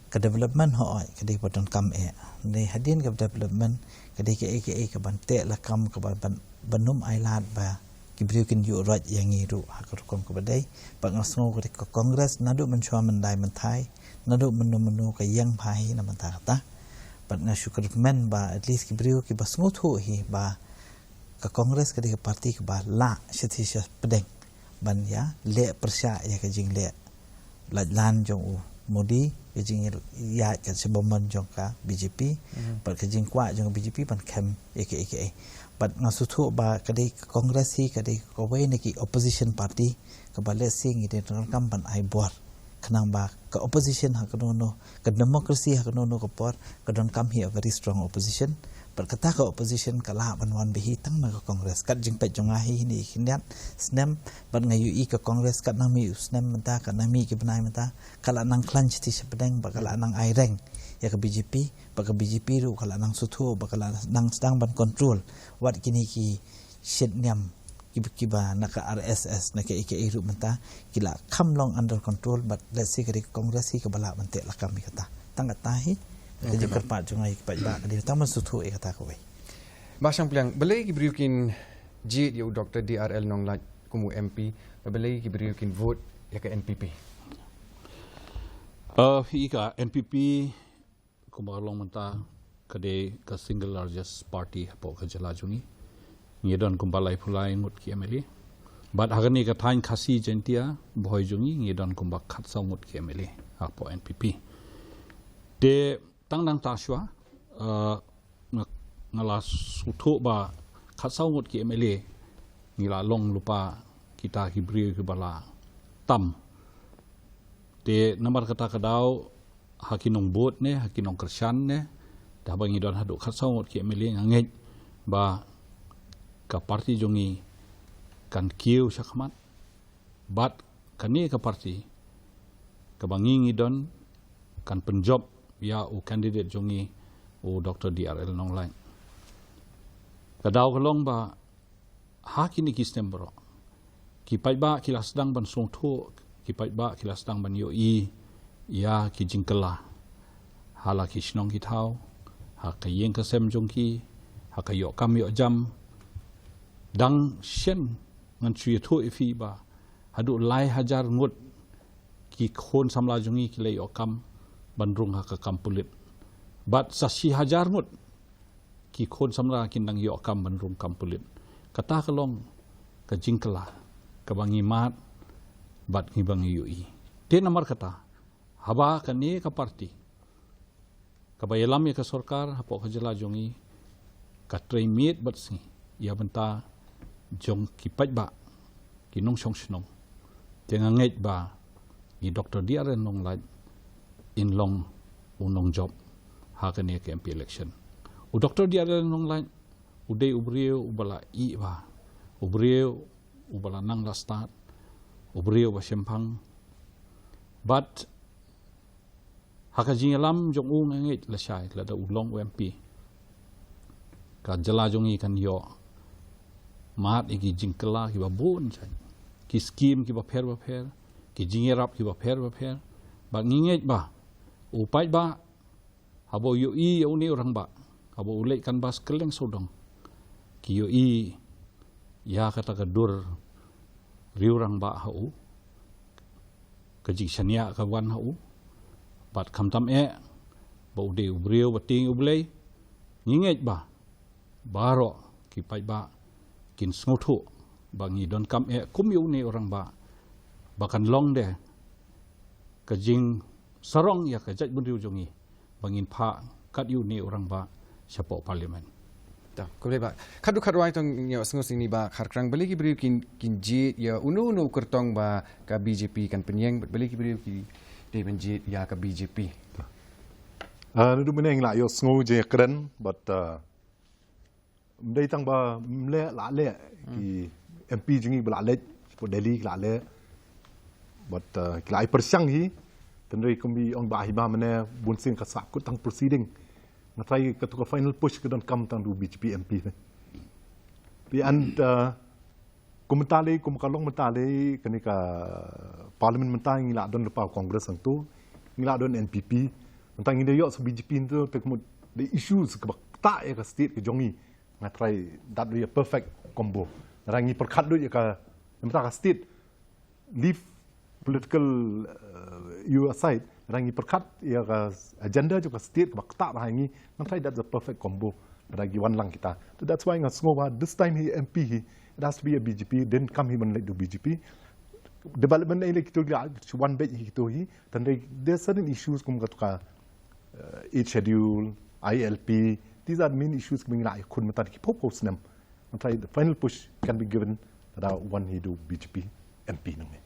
Ka development hooid ka dei ba donkam eh. Dei hadien ka development ka dei kaei kaei kaban teh lakam kaba ban, ban ym ailad ba ki briew kin ïuh roit ïa ngi ruh ha ka rukom kaba dei. Bad nga sngew ka dei ka Congress naduh mynshuwa myndai mynthai, naduh mynno mynno ka ïeng bha hi na bynta kata. Bad nga shu kyrmen ba at least ki briew kiba sngewthuh hi ba ka Congress ka dei ka party kaba lah shathie shapdeng ban ïa leh pyrshah ïa ka jingleh laitlan jong u Modi, ka jingïaid ka sha bymman jong ka B J P, mhm, bad ka jingkwah jong ka B J P ban khem ïa kaei kaei. Bad nga sngewthuh ba ka dei ka Congress hi ka dei kawei na ki opposition party kaba lehse ngi dei donkam ban ai bor. Khnang ba ka opposition ha kano kano, ka democracy ha kano kano ka por, ka donkam hi a very strong opposition. Bad kata ka opposition ka lah ban wan bha hi tang na ka Congress. Kat jingpeit jong nga hi hynne khyndiat snem, bad nga ïohi ka Congress kat nang mih u snem mynta, kat nang mih ki bnai mynta, ka la nang khlaiñ shathie shapdeng, bad ka la nang ai reng ïa ka B J P, bad ka B J P ruh ka la nang sngewthuh, bad ka la nang sdang ban control wat kine ki shit niam kiba, kiba na ka R S S, na kaei kaei ruh mynta, ki la kham long under control, bad lehse ka dei ka Congress hi kaba lah ban teh lakam ïa kata. Tang kata hi ka jingkyrpad jong nga ïa ki paidbah ka dei tang ban sngewthuh ïa kata kawei. Bah Shangpliang, balei ki briew kin jied ïa u Doctor D R L Nonglait kum u M P, bad balei ki briew kin vote ïa ka N P P? Uh, ïa ka N P P kumba ka long mynta ka dei ka single largest party hapoh ka jylla jong ngi. Ngi don kumba laiphew lai ngut ki M L A. Bad ha kane ka thaiñ Khasi Jaintia Bhoi jong ngi, ngi don kumba khatsaw ngut ki M L A hapoh N P P. Te tang nangta shuwa, eh, nga, nga la sngewthuh ba khatsaw ngut ki M L A ngi la long lypa kita ki briew kiba la tam. Te namar kata ka daw ha ki nongbud ne, ha ki nongkyrshan ne, te haba ngi don haduh khatsaw ngut ki M L A nga ngeit ba ka party jong ngi kan kiew shakhmat. Bad kane ka party kaba ngi ngi don kan pynjop ïa u candidate jong ngi u Doctor D R L Nonglait. Ka daw ka long ba ha kine ki snem baroh ki paidbah ki la sdang ban sngewthuh, ki paidbah ki la sdang ban ïohi ïa ki jingkylla ha la ki shnong ki thaw, ha ka ïing ka sem jong ki, ha ka ïoh kam ïoh jam. Dang shen ngan shu ïathuh ïa phi ba haduh lai hajar ngut ki khun samla jong ngi ki la ïoh kam ban rung ha ka kam pulit. Bad sa shi hajar ngut ki khun samla kin dang ïoh kam ban rung kam pulit. Kata ka long ka jingkylla kaba ngi mad bad ngi ba ngi ïohi. Te namar kata, haba kane ka parti kaba ïalam ïa ka sorkar hapoh ka jylla jong ngi ka trei miet bad sngi ïa bynta jong ki paidbah, ki nongshong shnong. Te nga ngeit ba i Doctor D R L Nonglait in long u nongjop ha kane ka M P election. U Doctor D R L Nonglait u dei u briew uba la ïeh bha, u briew uba la nang la stad, u briew uba shemphang. Bad ha ka jingïalam jong u nga ngeit lashai lada u long u M P, ka jylla jong ngi kan ïoh mad ïa ki jingkylla kiba bun jait, ki skim kiba pher ba pher, ki jingïarap kiba pher ba pher. Bad ngi ngeit ba u paidbah haba u ïohi ïa une u rangbah, haba u leit canvass kylleng sawdong, ki ïohi ïa kata ka dur riewrangbah ha u, ka jingshaniah ka wan ha u. Bad khamtam eh ba u dei u briew ba tieng ïa U Blei, ngi ngeit ba baroh ki paidbah kin sngewthuh ba ngi donkam eh kum ïa une u rangbah ba kan long de ka jingsarong ïa ka jaitbynriew jong ngi ba ngin phah kat ïa une u rangbah shapoh Parliament. Ta, khublei Bah. Khadduh khadwai to ngi ïohsngew sha ine i Bah Kharkrang, balei ki briew kin, kin jied ïa uno uno u kyrtong ba ka B J P kan pynïeng, bad balei ki briew ki dei ban jied ïa ka B J P? Ah, naduh mynne ngi la ïohsngew jingkren, bad, ah, ym dei tang ba ym leh, la leh, ki M P jong ngi ba la leit shapoh Delhi ki la leh. Bad, uh, ki la ai pyrshang hi. Tang dei kumba ong Bah Hima mynne, bun sien ka sah kut tang proceeding. Nga trai katu ka final push ka donkam tang da u B J P M P ne. Te and, uh, kum mynta lei, kum ka long mynta lei, kane ka Parliament mynta ngi la don lypa Congress hangto, ngi la don N P P. Mynta ngi da ïoh sa B J P hangto, te kumno the issues kaba ktah ïa ka state ka jong ngi. Nga trai that would be a perfect combo. Lada ngi pyrkhat lut ïa ka, mynta ka state, leave political, uh, issue aside, lada ngi pyrkhat ïa ka agenda jong ka state kaba ktah ba ha ngi, nga trai that's a perfect combo. Lada ngi wan lang kita. So that's why nga sngew ba this time hi M P hi, it has to be a B J P, didn't come hi ban leit da u B J P. Development ei lei kito ki la shu wan beit hi kito hi, tang dei there are certain issues kum katu ka, uh, Eighth Schedule, I L P, these are main issues ki ba ngi la ïakhun mynta ki phew phew snem. Nga trai the final push can be given lada wan hi da u B J P M P nangne.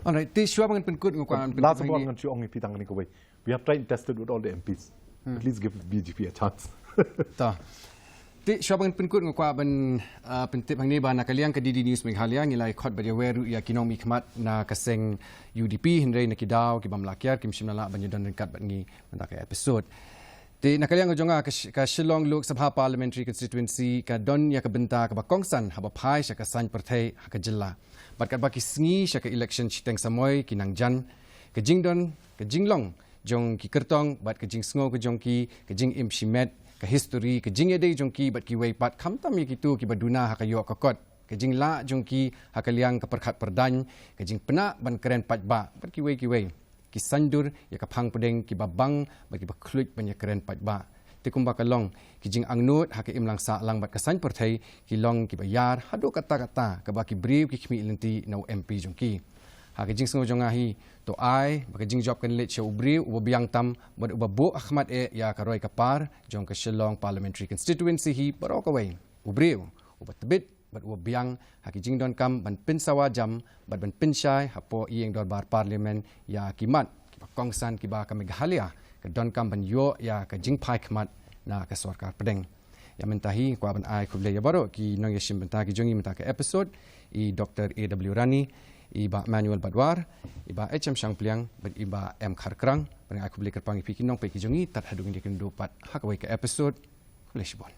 Alright, te shuwa ba ngan pynkut nga kwah ban pynkut last of all hangne, ngan shu ong ïa phi tang kane kawei. We have tried and tested with all the M Ps. Hmm. At least give B J P a chance. Ta. Te shuwa ba ngan pynkut nga kwah ban, ah, pyntip hangne ba na ka liang ka D D News Meghalaya ngi la ïa khot bad ïa wer ruh ïa ki nongmihkhmat na ka seng U D P, hynrei na ki daw ki bym lah kiar kim shym la lah ban ïa don ryngkat bad ngi mynta ka episode. Te na ka liang ka jong nga ka Sh-, ka Shillong Lok Sabha Parliamentary Constituency ka don ïa ka bynta kaba kongsan haba phai sha ka saiñ pyrthei ha ka jylla. Bad katba ki sngi sha ka election shiteng samoi ki nang jan, ka jingdon, ka jinglong jong ki kyrtong bad ka jingsngew ka jong ki, ka jingim shimet, ka history, ka jingïadei jong ki bad kiwei pat, khamtam ïa kito kiba duna ha ka ïoh ka kot, ka jinglah jong ki ha ka liang ka pyrkhat pyrdaiñ, ka jingpynah ban kren paidbah bad kiwei kiwei, ki saiñdur ïa ka phang pdeng kiba bang bad kiba khluit ban ïa kren paidbah. Te kumba ka long, ki jingangnud ha ka imlang sahlang bad ka saiñ pyrthei ki long kiba ïar haduh katta katta kaba ki briew ki khmih lynti na u M P jong ki. Ha ka jingsngew jong nga hi, to ai ba ka jingjop kan leit sha u briew uba biang tam bad uba buh ha khmat eh ïa ka roi ka par jong ka Shillong Parliamentary Constituency hi baroh kawei. U briew uba tbit bad uba biang ha ki jingdonkam ban pynsawa jam bad ban pynshai hapoh ïing dorbar Parliament ïa ki mat kiba kongsan kiba ka Meghalaya ka donkam ban ïoh ïa ka jingphai khmat na ka sorkar pdeng. Ïa mynta hi kwah ban ai khublei ïa baroh ki nongïashim bynta ki jong ngi mynta ka episode, i Doctor A W Rani, i Bah Manuel Badwar, i Bah H M Shangpliang bad i Bah M Kharkrang. Bad nga ai khublei kyrpang ïa phi ki nongpeit ki jong ngi tad haduh ngin ïakynduh pat ha kawei ka episode. Khublei shibun.